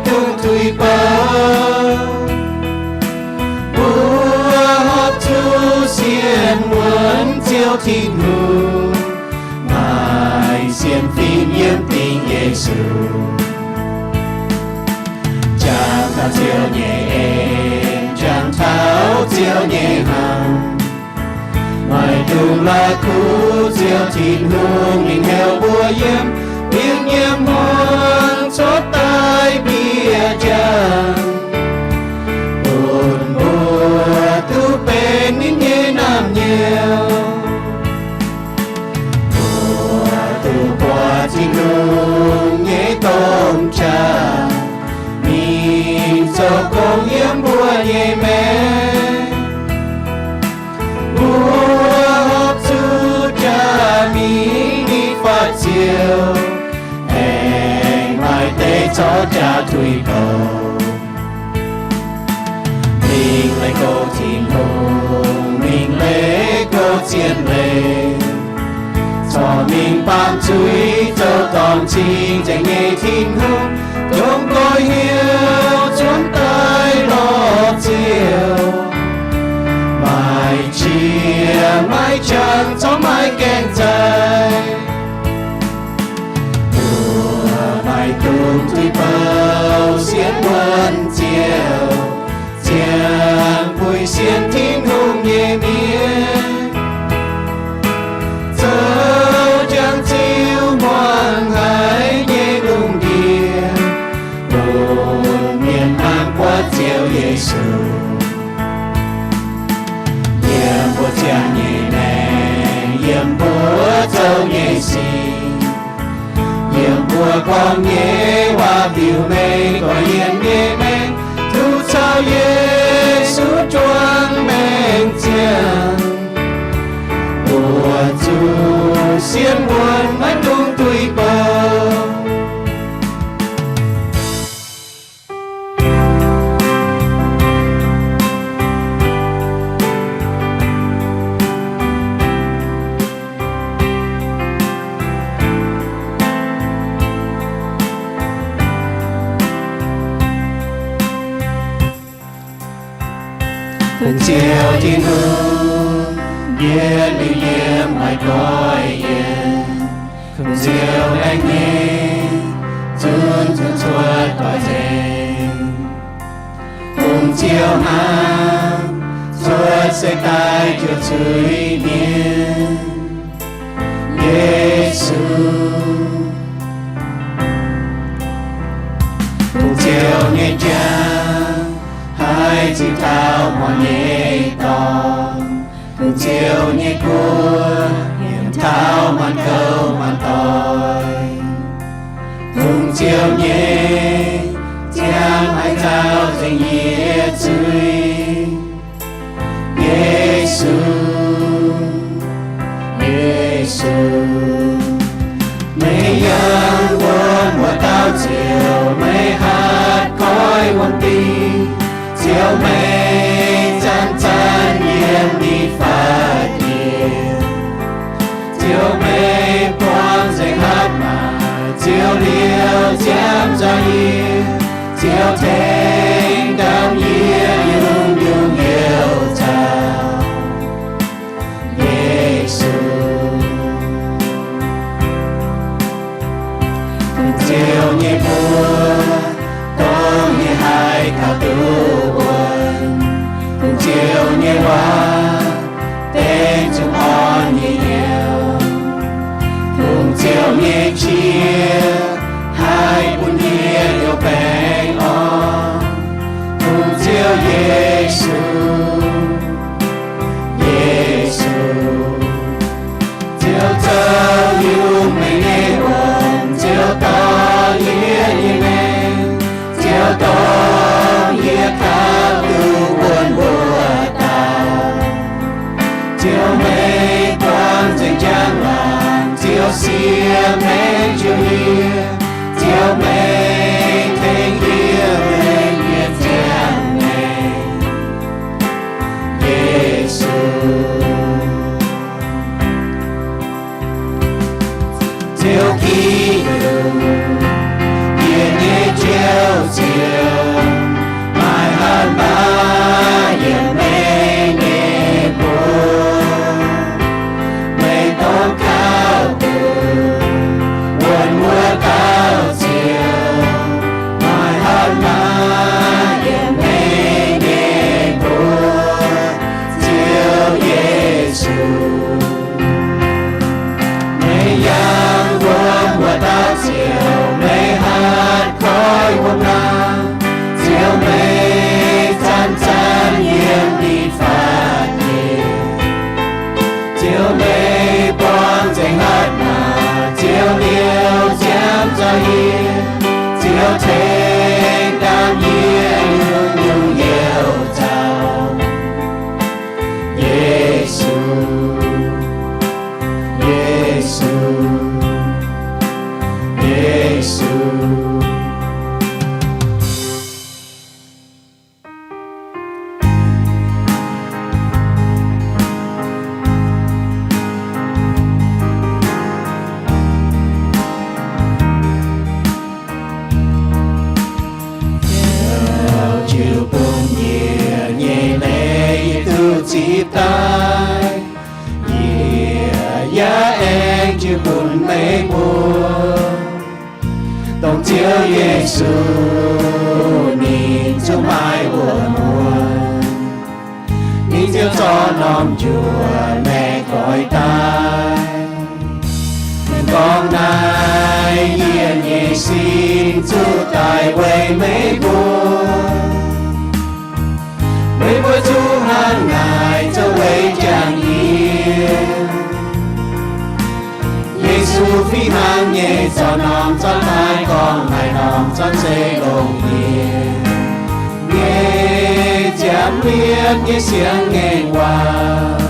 dungx tuix bouc. Mbuo horpc zuqc sienx wuonx Ziouv Tin-Hungh, maaih sienx fim yiem dingc Yesu. Jangx taux Ziouv nyei en, jangx taux Ziouv nyei hnyangx. Maiv dungx la'kuqv Ziouv Tin-Hungh mingh heuc mbuo yiem, mingh yiem hmuangx cuotv daaih bieqc jangx, bun mbuo duqv benx ninh nyei naamh nyouz. Mbuo duqv buatc Tin-Hungh nyei domh qaqv mingh zoux gong yiem mbuo nyei maengc. Mbuo horpc zuqc jaax mingh nitv fatv Ziouv, aengx maaih deix corc jaax tuix bouc. Mingh leih goux Tin-Hungh, mingh leih goux zien leiz, corc mingh baamh zuiz zoux dorngc cing-nzengc nyei Tin-Hungh, dongh goix hnyouv cuotv daaih lorz Ziouv. Maaih qiex maaih qangx corc maaih gaengh zaih. Mbuo maiv dungx tuix bouc sienx wuonx Ziouv, ziangh buix sienx Tin-Hungh nyei mienh, zoux jangx ziux hmuangx haiz nyei lungh ndiev, bun mienh hnamv buatc Ziouv Yesu. Yiem mbuo ziangh nyei maengc, yiem mbuo zoux nyei sic, yiem mbuo gorngv nyei waac-biux mengh, doix yienh nyei mengh, duqv caux Yesu juangc maengc ziangh. Mbuo zuqc sienx wuonx, maiv dungx tuix bouc. Kungx Ziouv Tin-Hungh, yietc liuz yiem maiv doix yienh. Kungx Ziouv laengz nyei, zunc zuqc cuotv doix nzengc. Kungx Ziouv hnamv, cuotv seix daaih juoqc zuiz-mienh. Yesu, Kungx Ziouv nyei jangx haih ziux taux hmuangx nyei dorngx. Kungx Ziouv nyei guoqv yiem taux maanc gouv maanc doic. Kungx Ziouv nyei ziangh haih nzauh nzengc yietc zuiz. Yesu, Yesu, meih yangh wuonv wuov dauh Ziouv, meih hatc koiv wuonv dingc. Ziouv meih zanc-zanc yiem nitv fatv jiex. Ziouv meih buangh nzengc hatc maaz, Ziouv liouh ziangh nzoih yie, Ziouv tengx ndaamv yie nyungc-nyungc youh zaqc. Yesu, Kungx Ziouv nyei mbuox dongh yie haih kaux duqv wuonc. Kungx Ziouv nyei waac benx zuqc orn nyei hnyouv. Kungx Ziouv nyei qiex haih bun yie liouh baengh orn. Kungx Ziouv Yesu, Yesu, Ziouv zoux yungh meih nyei wuonh, Ziouv dorh yie nyei maengc, Ziouv dorh yie kaux duqv wuonc wuov dauh. Ziouv meih buangh nzengc njang-laangc, Ziouv siev maengc njoux yie, Ziouv meih tengx yie mingh yietc ziangh maengc. Yesu, Ziouv Giduc, yie nyei Ziouv, Ziouv Ziouv, meih zanc-zanc yiem ninh fatv nyei. Ziouv, meih buangh nzengc hatc maaz, Ziouv liouh ziangx za'hien. Ziouv tengx dangh yie nyungc-nyungc youh zaux. Yesu, Yesu, Yesu. Ziouv bun yie nyei leiz yie duqv zipv daaih. Yie yaac aengx jiu bun meih mbuo, dongh Ziouv Yesu, ninh zungv maaih wuonh muonz. Ninh ziouc zorqv norm njuov maengc goix daaih. Ninh gorngv naaiv, yie nyei sin zuqc daic weic meih mbuo. Meih mbuo zungv hnangv naaic zoux weic jangx yie. Yesu fih hnangv nyei zorqv norm zorqv daaih, gorngv haaix norm zorqv zeiv longc yie nyei nziaamv mienv nyei siang-ngaengc waac.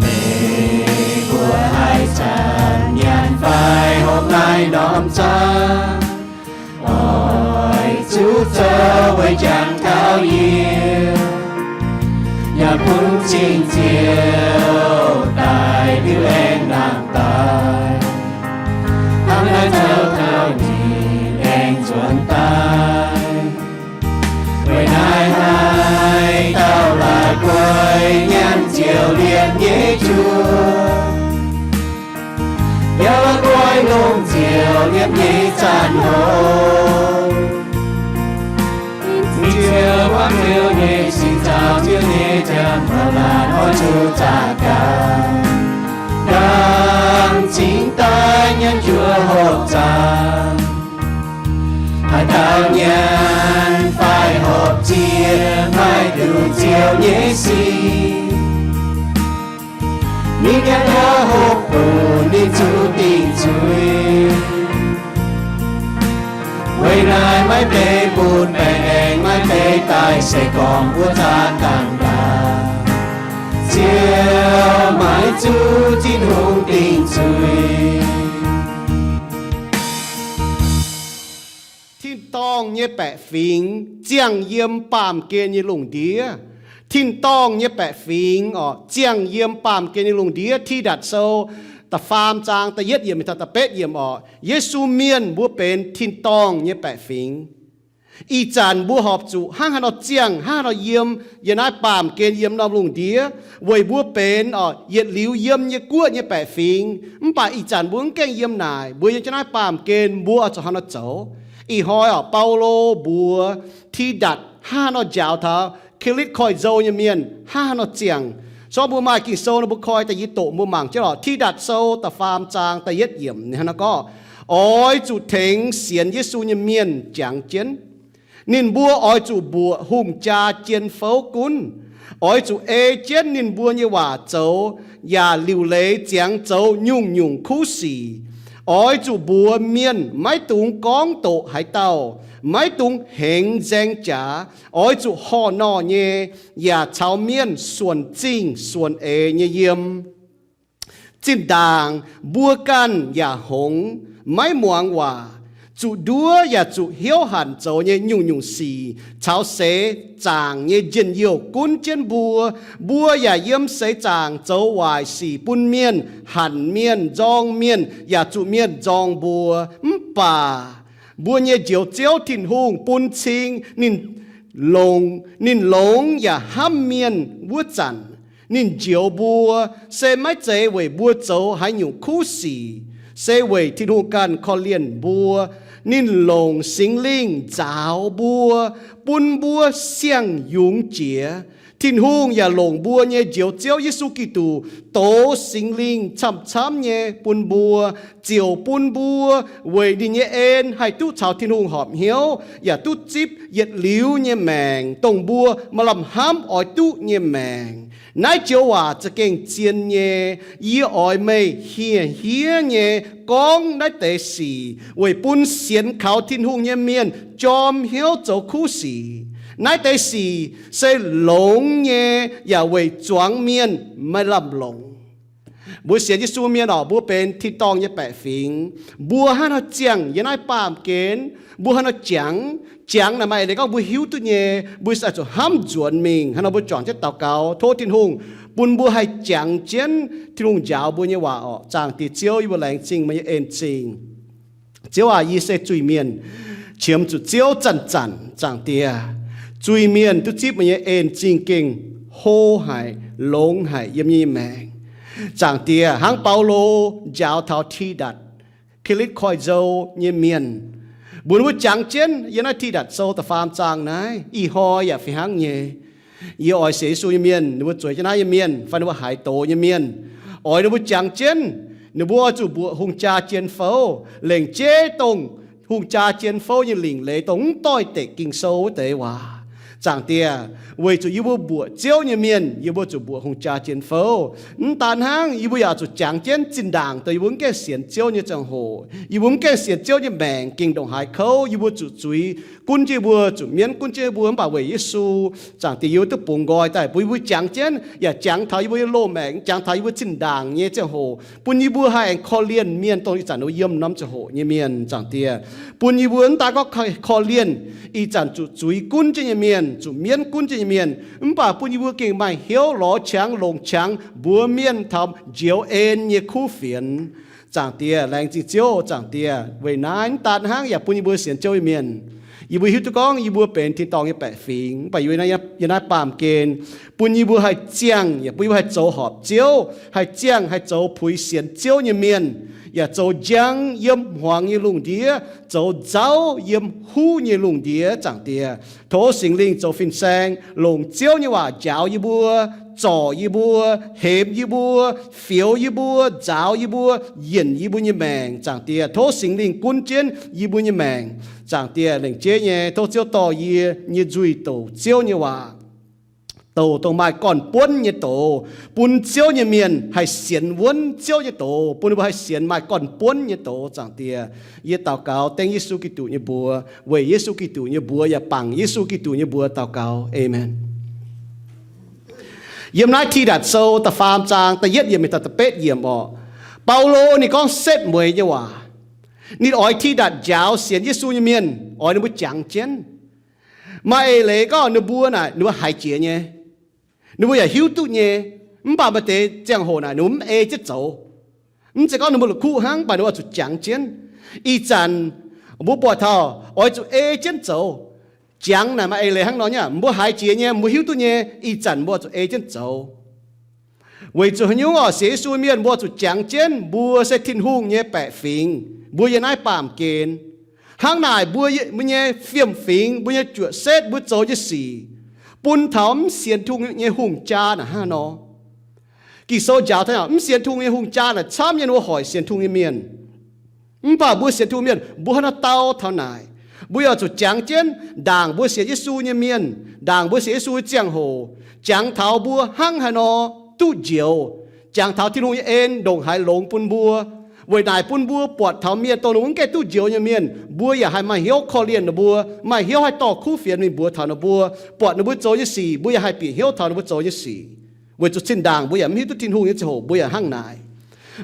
Meih mbuo haih zanc nyanc fai hopv naaiv norm zaangv, oix zuqc zoux weic jangx taux yie, yaac bun Singx Nziex daaih liuz aengx nangh daaih, hnangv naaiv zoux taux ninh aengx nzuonx daaih. Weic naaiv haaix dauh laaix guai nyanc nziouv liepc nyei juoh, yaac laaix guai longc nziouv liepc nyei zanc-houc, Singx Nziex wuov Ziouv nyei singx nzaaux Ziouv nyei ziangh hoc laanh oix zuqc zaqc gaax, dangh cingx daaih nyanc njuov hopv zaangc. Haaix dauh nyanc fai hopv ziex, maaih nduqc Ziouv nyei singx, ninh nyanc nduov hopv bun ninh zuqc dingc zuiz. Weic naaiv maiv deix butv baengh aengx maiv deix daaih se gorngv wuov zaqc dangh ndaangc, Ziouv maiv zuqc Tin-Hungh dingc zuiz. Tin-dorngh nyei baeqc fingx ziangh yiem baamh gen nyei lungh ndiev. Tin-dorngh nyei baeqc fingx orqc, ziangh yiem baamh gen nyei lungh ndiev. Tidatc Sou da'faam zaang da'yietv yiemc mingh taux da'betv yiemc orqc, Yesu mienh mbuo benx tin-dorngh nyei baeqc fingx. Ih zanc mbuo horpc zuqc hnangv haaix nor ziangh, hnangv haaix nor yiem yiem naaiv baamh gen, yiem norm lungh ndiev, weic mbuo benx orqc yietc liuz yiem nyei guoqv nyei baeqc fingx. Mv baac ih zanc mbuo mv gaengh yiem naaic, mbuo yiem jienv naaiv baamh gen, mbuo oix zuqc hnangv haaix nor zoux? Ih hnoi orqc, Baulo mbuox Tidatc hnangv haaix nor njaaux taux Kiritv Koiv-Nzou nyei mienh hnangv haaix nor ziangh. So mbuo maaih Ging-Sou nor, mbuo koi da'yietv doqc mbuo mangc jienv lorqc. Tidatc Sou da'faam zaang da'yietv yiemc ninh hnangv naaiv gorngv, oix zuqc tengx sienx Yesu nyei mienh jangx jienv. Ninh mbuo oix zuqc mbuoqc hungh jaa jien fouv gunv. Oix zuqc ei jienv ninh mbuo nyei waac zoux, yaac liuc leiz ziangx zoux nyungc-nyungc kuv sic. Oix zuqc mbuox mienh maiv dungx gorngv doqc haaix dauh, maiv dungx hengx nzaeng jaax. Oix zuqc horh norh nyei, yaac caux mienh suonc zingh suonc eix nyei yiem. Zinh ndaangc mbuo ganh yaac hngongx, maiv muangx waac, zuqc nduov yaac zuqc hnyouv hanc zoux nyei nyungc-nyungc sic caux seix zaangc nyei njien-youh gunv jienv mbuo. Mbuo yaac yiem seix zaangc zoux waaic sic bun mienh, hanc mienh, nzorng mienh, yaac zuqc mienh nzorng mbuo. Mv baac mbuo nyei Njoux Ziouv Tin-Hungh bun cing ninh longx, ninh longx yaac hnamv mienh wuov zanc, ninh njoux mbuo, se maiv zeiz weic mbuo zoux haaix nyungc kuv sic, se weic Tin-Hungh ganh korv-lienh mbuo. Ninh longc Singx Lingh nzaaux mbuo, bun mbuo siang yungz jiex, Tin-Hungh yaac longc mbuo nyei Njoux Ziouv Yesu Giduc dox Singx Lingh camv-camv nyei bun mbuo, ziouc bun mbuo weic ninh nyei en haih duqv caux Tin-Hungh horpc hnyouv, yaac duqv zipv yietc liuz nyei maengc, dongh mbuo maaih lamh hnamv oix duqv nyei maengc. Naaiv joux waac za'gengh zien nyei. Yie oix meih hieh hiev nyei gorngv naaiv deix sic weic bun sienx kaux Tin-Hungh nyei mienh jorm hnyouv zoux kuv sic. Naaiv deix sic se longx nyei, yaac weic zuangx mienh maiv lamh longc. Mbuo sienx Yesu mienh orqc, mbuo benx tin-dorngh nyei baeqc fingx. Mbuo hnangv haaix nor ziangh yiem naaiv baamh gen? Mbuo hnangv haaix nor jangx? Jangx naaic maaih eix leiz gorngv mbuo hiuv duqv nyei, mbuo se zuqc hnamv nzuonx mingh. Hnangv nor mbuo juangc jienv daux gaux, tov Tin-Hungh bun mbuo haih jangx jienv Tin-Hungh njaaux mbuo nyei waac orqc. Zaangc Diex Ziouv, yie mbuo laengz zingh meih nyei en zingh. Ziouv aac, yie se zuiz-mienh, qiemx zuqc Ziouv zanc-zanc. Zaangc Diex, zuiz-mienh duqv zipv meih nyei en zingh gengh hlo haic, longx haic yiem nyei maengc. Zaangc Diex, hnangv Baulo njaaux taux Tidatc, Kilitv Koiv-Nzou nyei mienh, mbuox ninh mbuo jangx jienv yiem naaiv Tidatc Sou da'faam zaang naaiv, ih hnoi yaac fih hnangv nyei. Yie oix sienx Yesu nyei mienh, ninh mbuo zueiz jienv naaiv nyei mienh fai ninh mbuo haiz doz nyei mienh, oix ninh mbuo jangx jienv, ninh mbuo oix zuqc mbuoqc hungh jaa jien fouv, lengc jeiv dongh hungh jaa jien fouv nyei lingc leiz dongh mv doix-dekc Ging-Sou wuov deix waac. Zaangc Diex, weic zuqc yie mbuo mbuoqc Ziouv nyei mienh, yie mbuo zuqc mbuoqc hungh jaa jien fouv. Mv daan hnangv, yie mbuo yaac zuqc jangx jienv zinh ndaangc dongh yie mbuo mv gaengh sienx Ziouv nyei ziangh hoc, yie mbuo mv gaengh sienx Ziouv nyei maengc gengh ndongc haaix kouv, yie mbuo zuqc zuiz gunv jienv mbuo, zuqc mienv gunv jienv mbuo, mv baac weic Yesu, Zaangc Diex, yie mbuo duqv bungx nqoi daaih bun yie mbuo jangx jienv, yaac jangx taux yie mbuo nyei loz-maengc, jangx taux yie mbuo zinh ndaangc nyei ziangh hoc, bun yie mbuo haih aengx korv-lienh mienh dongh ih zanc ninh mbuo yiem norm ziangh hoc nyei mienh. Zaangc Diex, bun yie mbuo mv daan gorngv korv-lienh ih zanc zuqc zuiz gunv jienv nyei mienh, zuqc mienv gunv jienv nyei mienh, mv baac bun yie mbuo gengh maaih hnyouv lorz qangx longc qangx mbuox mienh taux njoux en nyei kuv fienx. Zaangc Diex, laengz zingh Ziouv. Zaangc Diex, weic naaiv mv daan hnangv, yaac bun yie mbuo sienx Ziouv nyei mienh, yie mbuo hiuv duqv gorngv yie mbuo benx tin-dorngh nyei baeqc fingx, mv baac yie mbuo yiem naaiv baamh gen, bun yie mbuo haih ziangh, yaac bun yie mbuo haih zoux horpc Ziouv, haih ziangh haih zoux puix sienx Ziouv nyei mienh, yaac zoux njang yiem hmuangx nyei lungh ndiev, zoux nzauv yiem huv nyei lungh ndiev. Zaangc Diex, tov Singx Lingh zoux fin-saeng longc Ziouv nyei waac njaaux yie mbuo, zorc yie mbuo, hemx yie mbuo, fioux yie mbuo, nzaaux yie mbuo, yienc yie mbuo nyei maengc. Zaangc Diex, tov Singx Lingh gunv jienv yie mbuo nyei maengc. Zaangc Diex, lengc jeiv nyei tov Ziouv dorh yie nyei nzuih douc Ziouv nyei waac, douc dongh maaih gorn-buonv nyei doz, bun Ziouv nyei mienh haih sienx wuonv Ziouv nyei doz, bun ninh mbuo haih sienx maaih gorn-buonv nyei doz. Zaangc Diex, yie daux gaux dengv Yesu Giduc nyei mbuox, weic Yesu Giduc nyei mbuox yaac bangc Yesu Giduc nyei mbuox daux gaux. Aamen. Yiem naaiv Tidatc Sou da'faam zaang da'yietv yiemc mingh taux da'betv yiemc orqc, Baulo ninh gorngv setv mueiz nyei waac. Ninh oix Tidatc njaaux sienx Yesu nyei mienh, oix ninh mbuo jangx jienv. Maaih eix leiz gorngv ninh mbuo naaic ninh mbuo haiz jiex nyei, ninh mbuo yaac hiuv duqv nyei, mv baac maaih deix ziangh hoc naaic ninh mbuo mv ei jienv zoux. Mv zeiz gorngv ninh mbuo la'kuqv hnangv, mv baac ninh mbuo oix zuqc jangx jienv. Ih zanc mbuo buatc taux oix zuqc ei jienv zoux. Jangx naaic maaih eix leiz hnangv nor nyei aqv. Mbuo haiz jiex nyei, mbuo hiuv duqv nyei, ih zanc mbuo oix zuqc ei jienv zoux. Weic zuqc haaix nyungc orqc? Sienx Yesu mienh mbuo zuqc jangx jienv mbuo se Tin-Hungh nyei baeqc fingx, mbuo yiem naaiv baamh gen. Hnangv naaic mbuo, mbuo nyei fiem-fingx, mbuo nyei juoqc setv, mbuo zoux nyei sic, bun taux mv sienx Tin-Hungh nyei hungh jaa naaic hnangv nor. Ging-Sou njaaux taux mv sienx Tin-Hungh nyei hungh jaa naaic camv nyei, ninh mbuo hoic sienx Tin-Hungh nyei mienh. Mv baac mbuo sienx Tin-Hungh mienh, mbuo hnangv nor dau taux naaic, mbuo yaac zuqc jangx jienv ndaangc mbuo sienx Yesu nyei mienh, ndaangc mbuo sienx Yesu nyei ziangh hoc, jangx taux mbuo hnangv haaix nor duqv njoux, jangx taux Tin-Hungh nyei en ndongc haaix longx bun mbuo. Weic naaic bun mbuo buatc taux mienh dongh ninh mbuo mv gaengh duqv njoux nyei mienh, mbuo yaac haih maaih hnyouv korv-lienh ninh mbuo, maaih hnyouv haih dorh kuv fienx mingh mbuox taux ninh mbuo, buatc ninh mbuo zoux nyei sic, mbuo yaac haih bieqc hnyouv taux ninh mbuo zoux nyei sic. Weic zuqc zinh ndaangc mbuo yaac mv hiuv duqv Tin-Hungh nyei ziangh hoc mbuo yaac hnangv naaic.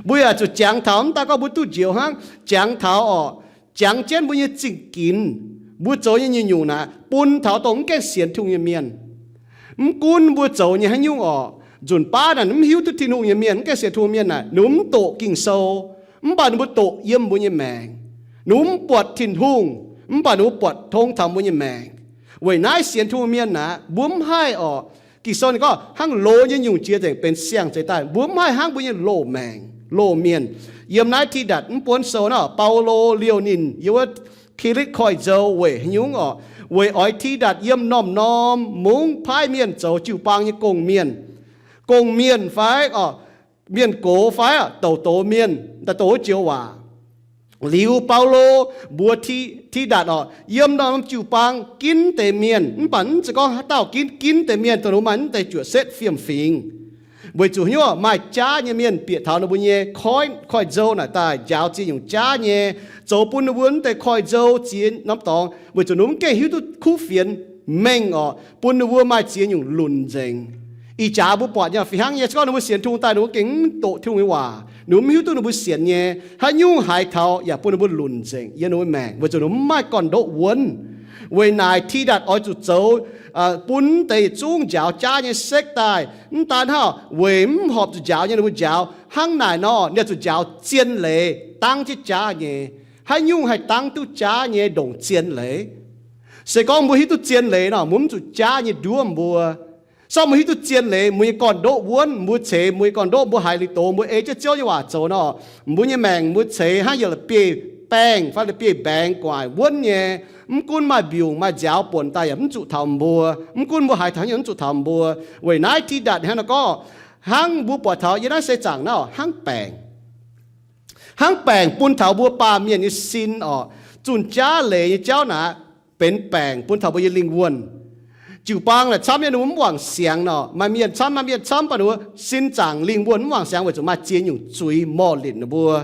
Mbuo yaac zuqc jangx taux, mv daan gorngv mbuo duqv njoux hnangv, jangx taux orqc, jangx jienv mbuo nyei zingh ginx, mbuo zoux nyei nyungc-nyungc naaic bun taux dongh mv gaengh sienx Tin-Hungh nyei mienh. Mv gunv mbuo zoux nyei haaix nyungc orqc, nzunc baav naaic mv hiuv duqv Tin-Hungh nyei mienh, mv gaengh sienx Tin-Hungh mienh naaic, ninh mbuo mv doqc Ging-Sou, mv baac ninh mbuo doqc yiem mbuo nyei maengc. Ninh mbuo mv buatc Tin-Hungh, mv baac ninh mbuo buatc tong taux mbuo nyei maengc. Weic naaiv sienx Tin-Hungh mienh naaic, mbuo mv haih orqc, Ging-Sou ninh gorngv hnangv loz nyei nyungc jiex nzengc benx siang-zeix daaih. Mbuo mv haih hnangv mbuo nyei loz-maengc, loz-mienh. Yiem naaiv Tidatc mv buonv sou naaiv, Baulo liouh ninh yiem wuov K'litv Koiv-Nzou weic haaix nyungc orqc? Weic oix ti ndatc yiem norm-norm mungv paaiv mienh zoux jiu-baang nyei gong-mienh, gong-mienh fai orqc, mienh gox fai orqc, douc doz mienh daaih doz wuov joux waac. Liuz Baulo mbuox Ti, Ti ndatc orqc, yiem norm jiu-baang ginv deix mienh, mv baac mv zeiz gorngv haaix dauh ginv, ginv deix mienh dongh ninh mbuo maaih mv deix juoqc setv fiem-fingx. Weic zuqc haaix nyungc? Maaih jaav nyei mienh bieqc taux ninh mbuo nyei koiv, koiv-nzou naaic daaih njaaux ziex nyungc jaav nyei, zoux bun ninh mbuo mv deix koiv-nzou ziex norm dorngx, weic zuqc ninh mbuo mv gaengh hiuv duqv kuv fienx mengh orqc, bun ninh mbuo maaih ziex nyungc lunc nzengc. Ih jaax mbuo buatc nyei fih hnangv nyei, se gorngv ninh mbuo sienx Tin-Hungh daaih, ninh mbuo gengh mv doqc Tin-Hungh nyei waac, ninh mbuo mv hiuv duqv ninh mbuo sienx nyei, haaix nyungc haiz taux yaac bun ninh mbuo lunc nzengc yiem ninh mbuo maengc, weic zuqc ninh mbuo mv maaih gorn-ndoqv wuonv. Weic naaic Ti ndatc oix zuqc zoux, aa, bun mv deix zungv njaaux jaav nyei sekv daaih. Mv daan hnangv, weic mv horpc zuqc njaaux nyei ninh mbuo njaaux. Hnangv naaic nor, ninh zuqc njaaux zien leiz dangv jienv jaav nyei. Haaix nyungc haih dangv duqv jaav nyei ndongc zien leiz? Se gorngv mbuo hiuv duqv zien leiz nor, mbuo mv zuqc jaav nyei nduov mbuo. Se gorngv mbuo hiuv duqv zien leiz, mbuo nyei gorn-ndoqv wuonv, mbuo ceix mbuo nyei gorn-ndoqv, mbuo haiz liuz doz, mbuo ei jienv Ziouv nyei waac zoux nor, mbuo nyei maengc mbuo ceix hnangv yietc la'bieiv baengh fai la'bieiv mbaengx gu'nguaaic wuonv nyei. Mv gunv maaih mbiungc maaih nziaaux buonc daaih yaac mv zuqc taux mbuo. Mv gunv mbuo haiz taux haaix nyungc mv zuqc taux mbuo. Weic naaiv Ti ndatc hnangv nor gorngv, hnangv mbuo buatc taux yiem naaiv seix zaangc naaiv orqc, hnangv baengc. Hnangv baengc bun taux mbuo baamh mienh nyei sin orqc. Zunh jaav leiz nyei jauv naaic benx baengc bun taux mbuo nyei lingh wuonh. Jiu-baang naaic camv nyei ninh mbuo mv wangc siangx nor, maaih mienh camv, maaih mienh camv, baac ninh mbuo sin zaangc lingh wuonh mv wangc siangx weic zuqc maaih ziex nyungc zuiz morh linc ninh mbuo.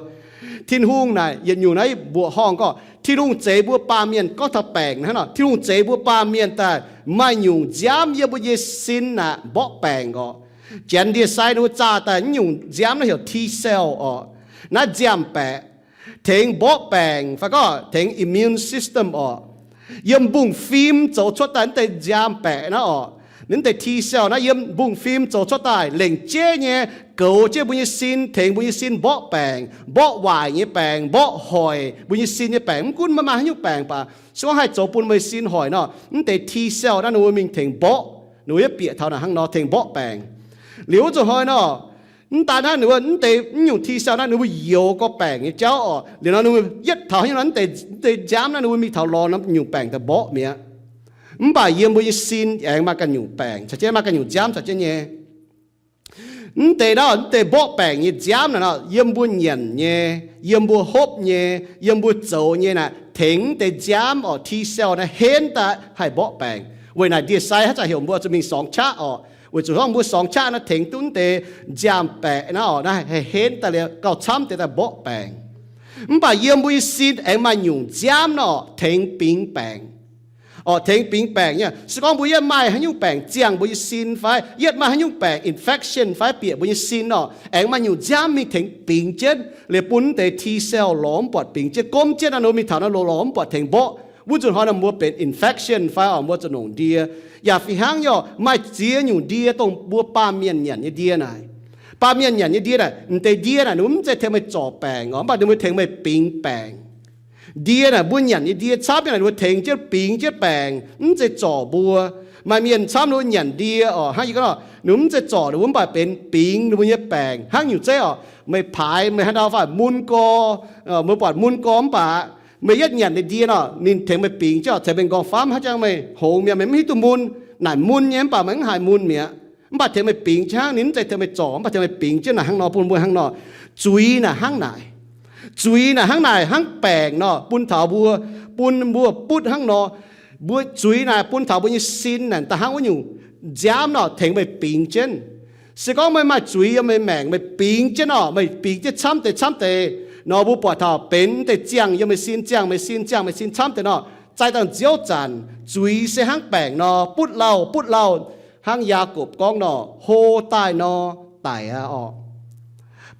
Tin-Hungh naaic yietc nyungc naaiv mbuoqc horngh gorngv Tin-Hungh zeix mbuo baamh mienh, gorngv taux baengc hnangv nor, Tin-Hungh zeix mbuo baamh mienh daaih maaih nyungc nziaamv yiem mbuo nyei sin naaic mborqv baengc orqc. Janx ndie-sai ninh mbuo zaah daaih nyungc nziaamv naaiv heuc T-cell orqc. Naaiv nziaamv-baeqc tengx mborqv baengc fai gorngv tengx immune system orqc. Yiem mbungv fim zoux cuotv daaih naaiv deix nziaamv-baeqc naaiv orqc, naaiv deix T-cell naaiv yiem mbungv fim zoux cuotv daaih lengc jeiv nyei goux jienv mbuo nyei sin, tengx mbuo nyei sin mborqv baengc, mborqv waaic nyei baengc, mborqv hoic mbuo nyei sin nyei baengc. Mv gunv maaih haaix nyungc baengc baac, se gorngv haih zoux bun meih sin hoic nor, naaiv deix T-cell naaiv ninh mbuo mingh tengx mborqv, ninh mbuo yietv bieqc taux naaic hnangv nor tengx mborqv baengc. Liuz wuov zuqc hnoi nor, mv daan hnangv, ninh mbuo naaiv deix naaiv nyungc T-cell naaiv ninh mbuo youx gorx baengc nyei jauv orqc. Liuz nor ninh mbuo yietv taux haaix nyungc nor, naaiv deix nziaamv naaiv ninh mbuo mingh taux lorz naaiv nyungc baengc daaih mborqv mi'aqv. Mv baac yiem mbuo nyei sin aengx maaih ganh nyungc baengc caux jienv, maaih ganh nyungc nziaamv caux jienv nyei. Mv deix naaiv, mv deix mborqv baengc nyei nziaamv naaic nor, yiem mbuo nyanc nyei, yiem mbuo hopv nyei, yiem mbuo zoux nyei naaic, tengx mv deix nziaamv orqc, T-cell naaiv henv daaih haih mborqv baengc. Weic naaic ndie-sai haaix zanc heuc mbuo zuqc mingh sorngx qaqv orqc, weic zuqc hnangv mbuo sorngx qaqv naaiv tengx duqv mv deix nziaamv-baeqc naaiv orqc, naaiv haih henv daaih liuz gauh camv deix daaih mborqv baengc. Mv baac yiem mbuo nyei sin aengx maaih nyungc nziaamv nor tengx bingx baengc orqc, tengx bingx baengc nyei. Se gorngv mbuo yietv maaih haaix nyungc baengc ziangh mbuo nyei sin fai yietv maaih haaix nyungc baengc infection fai bieqc mbuo nyei sin orqc, aengx maaih nyungc nziaamv mingh tengx bingx jienv liuz bun mv deix T-cell lorz mv buatc bingx jienv, gomv jienv naaiv ninh mbuo mingh taux naaiv lorz, lorz mv buatc tengx mborqv. Wuov nzunc hnoi naaic mbuo benx infection fai orqc, mbuo zuqc nongc ndie. Yaac fih hnangv nyei, maaih ziex nyungc ndie dongh mbuo baamh mienh nyanc nyei ndie naaic. Baamh mienh nyanc nyei ndie naaic, mv deix ndie naaic ninh mbuo mv zeiz tengx meih zorc baengc orqc, mv baac ninh mbuo tengx meih bingx baengc. Ndie naaic, mbuo nyanc nyei ndie camv nyei naaic ninh mbuo tengx jienv bingx jienv baengc, mv zeiz zorc mbuo. Maaih mienh camv ninh mbuo nyanc ndie orqc, hnangv yie gorngv nor, ninh mbuo mv zeiz zorc ninh mbuo, mv baac benx bingx ninh mbuo nyei baengc. Hnangv nyungc zeiv orqc, meih paaix meih haaix ndau fai mun gorx, meih buatc mun gorx mv baac meih yietv nyanc nyei ndie nor, ninh tengx meih bingx jienv orqc, ceix meih nqorngv-famv hnangv jangv meih hngongx mi'aqv, meih mv hiuv duqv mun. Naaic mun nyei mv baac meih mv haiz mun mi'aqv. Mv baac tengx meih bingx jienv hnangv, ninh mv zeiz tengx meih zorc, mv baac tengx meih bingx jienv naaic hnangv nor, bun mbuo hnangv nor. Zuiz naaic hnangv naaic, hnangv baengc nor, bun taux mbuo, bun mbuo butv hnangv nor. Mbuo zuiz naaic bun taux mbuo nyei sin naaic da'hnangv wuov nyungc nziaamv nor, tengx meih bingx jienv. Se gorngv meih maaih zuiz yiem meih maengc, meih bingx jienv nor, meih bingx jienv camv deix camv deix nor, mbuo buatc taux benx deix ziangh yiem meih sin, ziangh meih sin, ziangh meih sin camv deix nor, zaaih dangh nziouv zanc zuiz se hnangv baengc nor, butv lauh butv lauh, hnangv Yaakopv gorngv nor, hlo daaih nor, daic aqv orqc.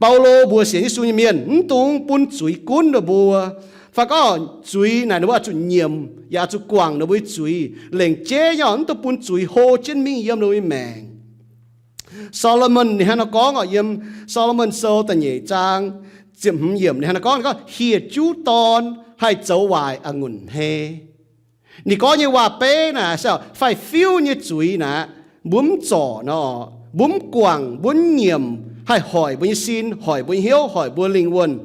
Baulo mbuox sienx Yesu nyei mienh, mv dungx bun zuiz gunv ninh mbuo. Fai gorngv zuiz naaic ninh mbuo oix zuqc nyiemc yaac oix zuqc guangc ninh mbuo nyei zuiz. Lengc jeiv nyei orqc, mv dungx bun zuiz hlo jienv mingh yiem ninh mbuo nyei maengc. Saa^lo^morn ninh hnangv nor gorngv orqc, yiem Saa^lo^morn Sou da'nyeic zaang ziepc hmz yiemc ninh hnangv nor gorngv, ninh gorngv, hieh juv dorn haih zoux waaic a'ngunc hne. Ninh gorngv nyei waac-beiv naaic se faix-fiuv nyei zuiz naaic, mbuo mv zorc nor, mbuo mv guangc, mbuo mv nyiemc, haih hoic mbuo nyei sin, hoic mbuo nyei hnyouv, hoic mbuo lingh wuonh.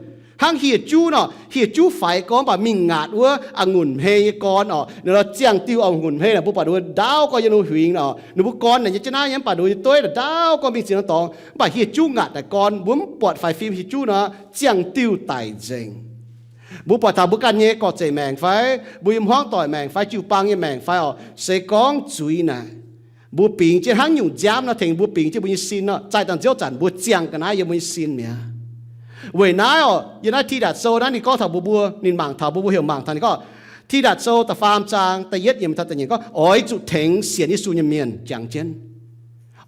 Hnangv hieh juv nor, hieh juv faix gorn mv baac mingh ngaatc wuov a'ngunc hmei nyei gorn oc. Ninh lorz ziangh diuh a'ngunc hmei naaic, mbuo buatc ninh mbuo ndaauv gorn yiem ninh mbuo huingx oc. Ninh mbuo gorn naaic nyei jienv naaiv nyei, mv baac ninh mbuo nyei dueiv naaic ndaauv gorn mingh ziex norm dorngx. Mv baac hieh juv ngaatc daaih gorn, mbuo mv buatc faix fim hieh juv nor, ziangh diuh daic nzengc. Mbuo buatc taux mbuo ganh nyei gorx-zeic maengc fai mbuo nyei hmuangv doic maengc fai jiu-baang nyei maengc fai oc, se gorngv zuiz naaic, mbuo bingx jienv hnangv nyungc nziaamv nor tengx mbuo bingx jienv mbuo nyei sin nor, zaih dangh nziouv zanc mbuo ziangh ga'naaiv yiem mbuo nyei sin mi'aqv. Weic naaiv oc, yiem naaiv Tidatc Sou naaiv ninh gorngv taux mbuo, mbuo, ninh mangc taux mbuo, mbuo heuc mangc taux ninh gorngv, Tidatc Sou da'faam zaang da'yietv yiemc taux da'nyeic gorngv, oix zuqc tengx sienx Yesu nyei mienh jangx jienv.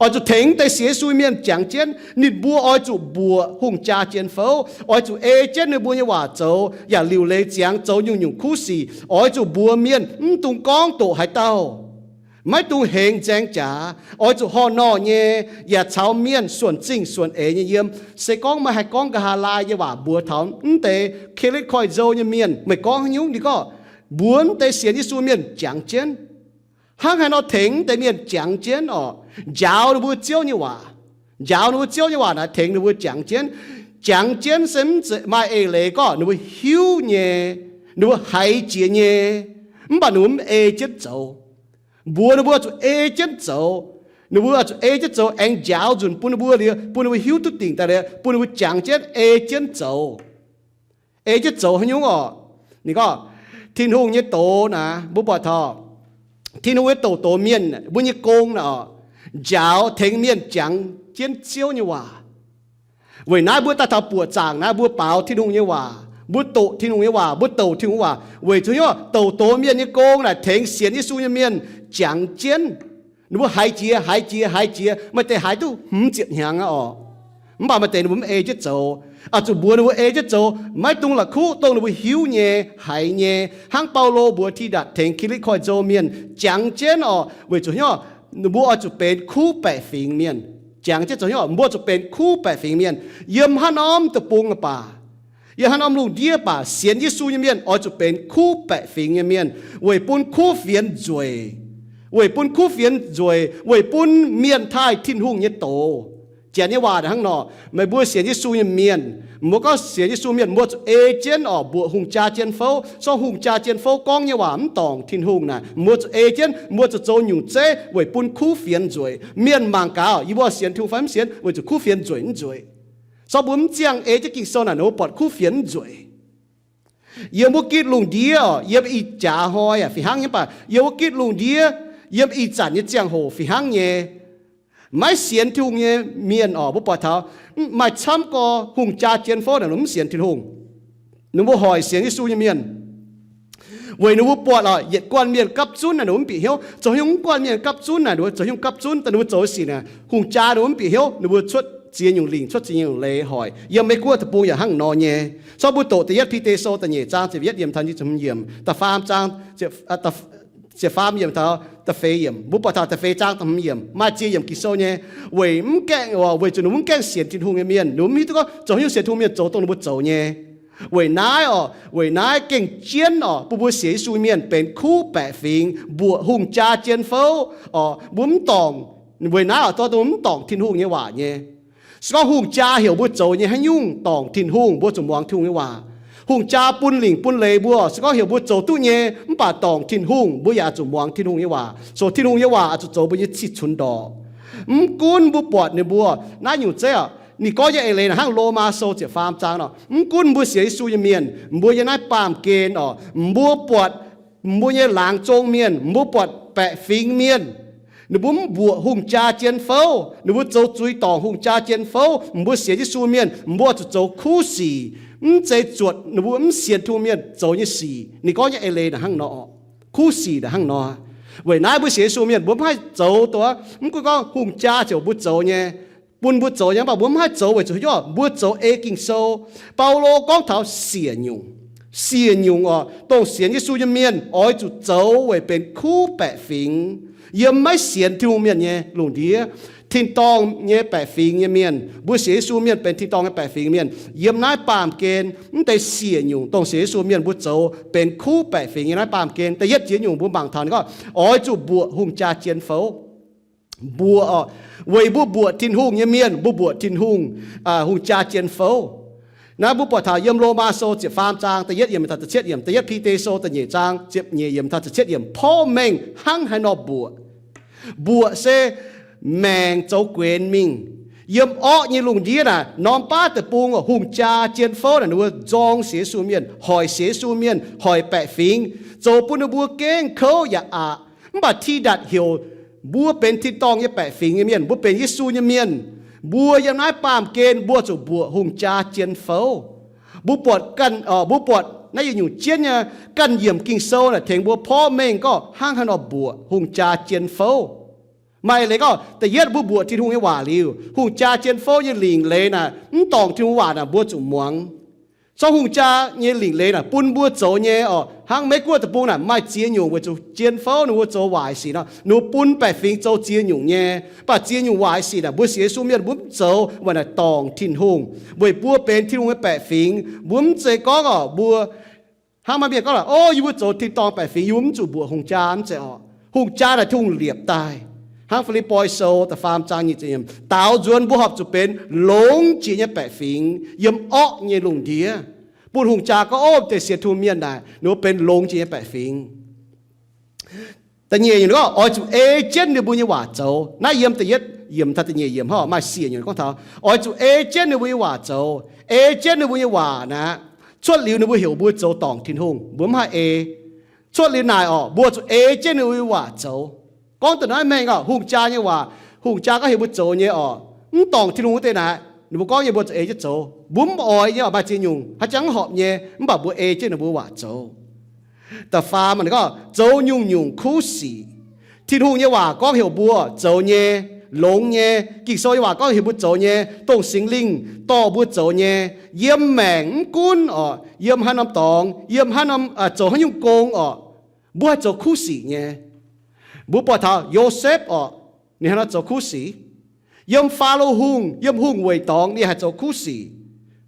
Oix zuqc tengx deix sienx Yesu nyei mienh jangx jienv. Ninh mbuo oix zuqc mbuoqc hungh jaa jien fouv, oix zuqc ei jienv ninh mbuo nyei waac zoux, yaac liuc leiz ziangx zoux nyungc-nyungc kuv sic. Oix zuqc mbuox mienh mv dungx gorngv doqc haaix dauh, maiv dungx hengx nzaeng jaax. Oix zuqc horh norh nyei, yaac caux mienh suonc zingh suonc eix nyei yiem. Se gorngv meih haih gorngv nqa'haav laai nyei waac mbuox taux mv deix Kitv-Litv Koiv-Nzou nyei mienh, meih gorngv haaix nyungc? Ninh gorngv, mbuox mv deix sienx Yesu mienh jangx jienv. Hnangv haaix nor tengx mv deix mienh jangx jienv oc? Njaaux ninh mbuo Ziouv nyei waac. Njaaux ninh mbuo Ziouv nyei waac naaic tengx ninh mbuo jangx jienv. Jangx jienv se mv zeiz maaih eix leiz gorngv ninh mbuo hiuv nyei, ninh mbuo haiz jiex nyei, mv baac ninh mbuo mv ei jienv zoux. Mbuox ninh mbuo oix zuqc ei jienv zoux. Ninh mbuo oix zuqc ei jienv zoux aengx njaaux nzunc bun ninh mbuo liuz, bun ninh mbuo hiuv duqv dingc daaih liuz, bun ninh mbuo jangx jienv ei jienv zoux. Ei jienv zoux haaix nyungc oc? Ninh gorngv, Tin-Hungh nyei doz naaic, mbuo buatc taux Tin-Hungh nyei doz, doz mienh, mbuo nyei gong naaic oc, njaaux tengx mienh jangx jienv Ziouv nyei waac. Weic naaiv mbuo daaih taux buoqc zaangc naaiv, mbuo baaux Tin-Hungh nyei waac, mbuo doqc Tin-Hungh nyei waac, mbuo douc Tin-Hungh waac, weic zuqc hnyouv douc doz mienh nyei gong naaic tengx sienx Yesu nyei mienh jangx jienv. Ninh mbuo haiz jiex, haiz jiex, haiz jiex, maaih deix haiz duqv hmz ziepc hnyangx aqv oc. Mv baac maaih deix ninh mbuo mv ei jienv zoux. Oix zuqc mbuox ninh mbuo ei jienv zoux, maiv dungx la'kuqv dongh ninh mbuo hiuv nyei, haiz nyei. Hnangv Baulo mbuox Tidatc tengx Kitv-Litv Koiv-Nzou mienh jangx jienv oc, weic zuqc hnyouv ninh mbuo oix zuqc benx kuv baeqc fingx mienh. Jangx jienv zoux hnyouv mbuo zuqc benx kuv baeqc fingx mienh. Yiem haaix norm deic-bung baac, yiem haaix norm lungh ndiev baac, sienx Yesu nyei mienh oix zuqc benx kuv baeqc fingx nyei mienh, weic bun kuv fienx nzueic, weic bun kuv fienx nzueic, weic bun mienh taaih Tin-Hungh nyei doz. Janx nyei waac hnangv nor, meih mbuo sienx Yesu nyei mienh, mbuo gorngv sienx Yesu mienh, mbuo zuqc ei jienv oc mbuoqc hungh jaa jien fouv. Sorng hungh jaa jien fouv gorngv nyei waac mv dorngc Tin-Hungh naaic, mbuo zuqc ei jienv, mbuo zuqc zoux nyungc zeiv weic bun kuv fienx nzueic. Mienh mangc gaax, yie mbuo sienx Tin-Hungh fai mv sienx, weic zuqc kuv fienx nzueic mv nzueic. Sorng mbuo mv ziangh ei jienv Ging-Sou naaic, ninh mbuo buatc kuv fienx mv nzueic. Yiem wuov gitv lungh ndiev oc, yiem ih jaax hnoi yaac fih hnangv nyei, mv baac yiem wuov gitv lungh ndiev, yiem ih zanc nyei ziangh hoc fih hnangv nyei. Maiv sienx Tin-Hungh nyei mienh oc, mbuo buatc taux maaih camv gorx hungh jaa jien fouv naaic, ninh mv sienx Tin-Hungh. Ninh mbuo hoic sienx Yesu nyei mienh. Weic ninh mbuo buatc oc, yietc guanh mienh gapv zunv naaic ninh mbuo mv bieqc hnyouv. Zoux haaix nyungc mv guanh mienh gapv zunv naaic, ninh mbuo zoux haaix nyungc gapv zunv daaih, ninh mbuo zoux sic naaic, hungh jaa ninh mbuo mv bieqc hnyouv, ninh mbuo cuotv ziex nyungc lingc, cuotv ziex nyungc leiz hoic. Yiem Meiv Guoqv deic-bung yaac hnangv nor nyei. Sorng mbuo doqc da'yietv Bide Sou da'nyeic zaang ziepc yietv yiemc taux nyic ziepc hmz yiemc, da'faam zaang, ziepc faam yiemc taux da'feix yiemc, mbuo buatc taux da'feix zaang da'hmz yiemc, maaih ziex yiemc Ging-Sou nyei. Weic mv gaengh, weic zuqc ninh mbuo mv gaengh sienx Tin-Hungh nyei mienh, ninh mbuo mv hiuv duqv gorngv zoux haaix nyungc sienx Tin-Hungh mienh zoux dongh ninh mbuo zoux nyei. Weic naaiv oc, weic naaiv gengh jienv oc, bun mbuo sienx Yesu mienh benx kuv baeqc fingx, mbuoqc hungh jaa jien fouv oc, mbuo mv dorngc. Weic naaiv oc, dorh dongh mv dorngc Tin-Hungh nyei waac nyei. Se gorngv hungh jaa heuc mbuo zoux nyei haaix nyungc dorngc Tin-Hungh, mbuo zuqc muangx Tin-Hungh nyei waac. Hungh jaa bun lingc bun leiz mbuo, se gorngv heuc mbuo zoux duqv nyei mv baac dorngc Tin-Hungh, mbuo yaac zuqc muangx Tin-Hungh nyei waac, so Tin-Hungh nyei waac oix zuqc zoux mbuo nyei cih cunx ndorqc. Mv gunv mbuo buatc ninh mbuo naaiv nyungc zeiv oc, ninh gorngv nyei eix leiz naaic hnangv Lomaa Sou ziepc faam zaang nor, mv gunv mbuo sienx Yesu nyei mienh, mbuo yiem naaiv baamh gen oc, mbuo buatc mbuo nyei laangz zong mienh, mbuo buatc baeqc fingx mienh, ninh mbuo mv mbuoqc hungh jaa jien fouv, ninh mbuo zoux zuiz dorngc hungh jaa jien fouv. Mbuo sienx Yesu mienh, mbuo zuqc zoux kuv sic, mv zeiz zuotc ninh mbuo mv sienx Tin-Hungh mienh zoux nyei sic. Ninh gorngv nyei eix leiz naaic hnangv nor, kuv sic naaic hnangv nor. Weic naaiv mbuo sienx Yesu mienh mbuo mv haih zoux dongh, mv gunv gorngv hungh jaa ziouc mbuo zoux nyei, bun mbuo zoux nyei, mv baac mbuo mv haih zoux weic zuqc hnyouv mbuo zoux ei Ging-Sou. Baulo gorngv taux siec nyungc, siec nyungc oc, dongh sienx Yesu nyei mienh oix zuqc zoux weic benx kuv baeqc fingx. Yiem maiv sienx Tin-Hungh mienh nyei lungh ndiev, tin-dorngh nyei baeqc fingx nyei mienh, mbuo sienx Yesu mienh benx tin-dorngh nyei baeqc fingx mienh. Yiem naaiv baamh gen mv deix siec nyungc dongh sienx Yesu mienh mbuo zoux benx kuv baeqc fingx nyei naaiv baamh gen. Da'yietv jiex nyungc mbuo mangc taux ninh gorngv, oix zuqc mbuoqc hungh jaa jien fouv. Mbuoqc oc, weic mbuo mbuoqc Tin-Hungh nyei mienh, mbuo mbuoqc Tin-Hungh, hungh jaa jien fouv. Naaiv mbuo buatc taux yiem Lomaa Sou ziepc faam zaang da'yietv yiemc taux da'cietv yiemc, da'yietv Bide Sou da'nyeic zaang ziepc nyeic yiemc taux da'cietv yiemc, porv mengh hnangv haaix nor mbuoqc. Mbuoqc se maengc zoux guenx mingh. Yiem orqv nyei lungh ndiev naaic, norm baav deic-bung hungh jaa jien fouv naaic, ninh mbuo nzorng sienx Yesu mienh, hoic sienx Yesu mienh, hoic baeqc fingx, zoux bun ninh mbuo gengh kouv yaac aqc. Mv baac Tidatc heuc mbuo benx tin-dorngh nyei baeqc fingx nyei mienh, mbuo benx Yesu nyei mienh. Mbuo yiem naaiv baamh gen mbuo zuqc mbuoqc hungh jaa jien fouv. Mbuo buatc ganh, mbuo buatc naaiv yietc nyungc jienv nyei ganh yiemc Ging-Sou naaic tengx mbuo porv mengh gorngv hnangv haaix nor mbuoqc hungh jaa jien fouv. Maaih leiz gorngv da'yietv mbuo mbuoqc Tin-Hungh nyei waac liuz, hungh jaa jien fouv nyei lingc leiz naaic, mv dorngc Tin-Hungh waac naaic mbuo zuqc muangx. Corc hungh jaa nyei lingc leiz naaic bun mbuo zoux nyei orqc, hnangv Meiv-Guoqv deic-bung naaic maaih ziex nyungc weic zuqc jien fouv ninh mbuo zoux waaic sic nor, ninh mbuo bun baeqc fingx zoux ziex nyungc nyei. Mv baac ziex nyungc waaic sic naaic mbuo sienx Yesu mienh mbuo mv zoux, weic naaic dorngc Tin-Hungh, weic mbuo benx Tin-Hungh nyei baeqc fingx. Mbuo mv zeiz gorngv orqc, mbuo hnangv maaih mienh gorngv laaix, o, yie mbuo zoux tin-dorngh baeqc fingx, yie mbuo mv zuqc mbuoqc hungh jaa, mv zeiz orqc. Hungh jaa naaic Tin-Hungh liepc daaih. Hnangv Fi^lipv^poi Sou da'faam zaang nyic ziepc yiemc, daaux nzuonx mbuo horpc zuqc benx longx jiex nyei baeqc fingx yiem orqv nyei lungh ndiev, bun hungh jaa gorngv, o, deix sienx Tin-Hungh mienh naaic ninh mbuo benx longx jiex nyei baeqc fingx. Da'nyeic nyungc gorngv, oix zuqc ei jienv ninh mbuo nyei waac zoux. Naaiv yiem da'yietv yiemc taux da'nyeic yiemc hnangv maaih siec nyungc gorngv taux oix zuqc ei jienv ninh mbuo nyei waac zoux, ei jienv ninh mbuo nyei waac naaic. Cuotv liuz ninh mbuo heuc mbuo zoux dorngc Tin-Hungh, mbuo mv haih ei. Cuotv liuz naaic orqc, mbuo zuqc ei jienv ninh mbuo nyei waac zoux. Gorngv da'naaiv mengh orqc, hungh jaa nyei waac, hungh jaa gorngv heuc mbuo zoux nyei orqc, mv dorngc Tin-Hungh wuov deix naaic, ninh mbuo gorngv nyei mbuo zuqc ei jienv zoux. Mbuo mv oix nyei orqc, maaih ziex nyungc haaix jangx horpc nyei, mv baac mbuo ei jienv ninh mbuo waac zoux. Da'faam gorngv zoux nyungc-nyungc kuv sic. Tin-Hungh nyei waac gorngv heuc mbuo zoux nyei, longx nyei. Ging-Sou nyei waac gorngv heuc mbuo zoux nyei, dongh Singx Lingh dorh mbuo zoux nyei, yiem maengc mv gunv orqc, yiem haaix norm dorngx, yiem haaix norm, zoux haaix nyungc gong orqc, mbuo haih zoux kuv sic nyei. Mbuo buatc taux Yosepv orqc, ninh hnangv naaiv zoux kuv sic. Yiem Faalo Hungh, yiem hungh weic dorngx ninh haih zoux kuv sic.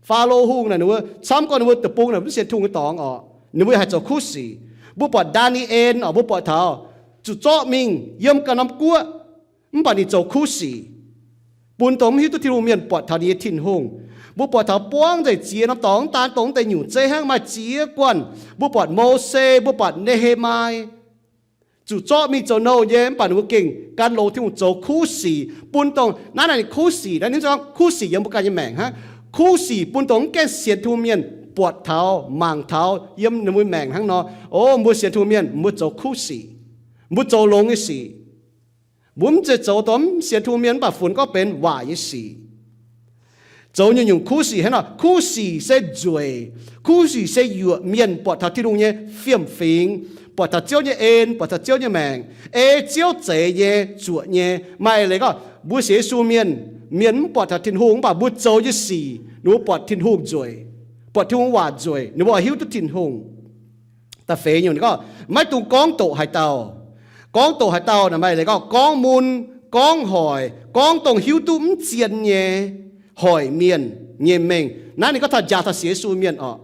Faalo Hungh naaic ninh mbuo camv gorngv ninh mbuo deic-bung naaic mv sienx Tin-Hungh nyei dorngx orqc, ninh mbuo haih zoux kuv sic. Mbuo buatc Ndaa^ni^en orqc, mbuo buatc taux zuqc zorqv mingh yiem ganh norm guoqv, mv baac ninh zoux kuv sic, bun dongh mv hiuv duqv Tin-Hungh mienh buatc taux ninh nyei Tin-Hungh. Mbuo buatc taux buangv nzengc ziex norm dorngx, mv daan dongh deix nyungc zeiv hnangv, maaih ziex guanh. Mbuo buatc Mose, mbuo buatc Ne^he^mai, zuqc zorqv mingh zoux nouh nyei, mv baac ninh mbuo gengh gan longx Tin-Hungh zoux kuv sic, bun dongh naaiv naaic ninh kuv sic naaiv, ninh gorngv kuv sic yiem mbuo ganh nyei maengc hnangv. Kuv sic bun dongh mv gaengh sienx Tin-Hungh mienh buatc taux, mangc taux yiem ninh mbuo maengc hnangv nor, o, mbuo sienx Tin-Hungh mienh mbuo zoux kuv sic, mbuo zoux longx nyei sic. Mbuo mv zeiz zoux dongh mv sienx Tin-Hungh mienh mv baac funx gorngv benx waaic nyei sic. Zoux nyungc-nyungc kuv sic hnangv nor, kuv sic se nzueic. Kuv sic se yuoqc mienh buatc taux Tin-Hungh nyei fiem-fingx, buatc taux Ziouv nyei en, buatc taux Ziouv nyei maengc, ei Ziouv zeix nyei, zuoqc nyei. Maaih leiz gorngv mbuo sienx Yesu mienh, mienh mv buatc taux Tin-Hungh, mv baac mbuo zoux nyei sic ninh mbuo buatc Tin-Hungh nzueic, buatc Tin-Hungh waac nzueic, ninh mbuo oix hiuv duqv Tin-Hungh. Da'feix nyungc ninh gorngv maiv dungx gorngv doqc haaix dauh. Gorngv doqc haaix dauh naaic maaih leiz gorngv gorngv mun, gorngv hoic, gorngv dongh hiuv duqv mv zien nyei, hoic mienh nyei mengh. Naaiv ninh gorngv taux njaaux taux sienx Yesu mienh orqc,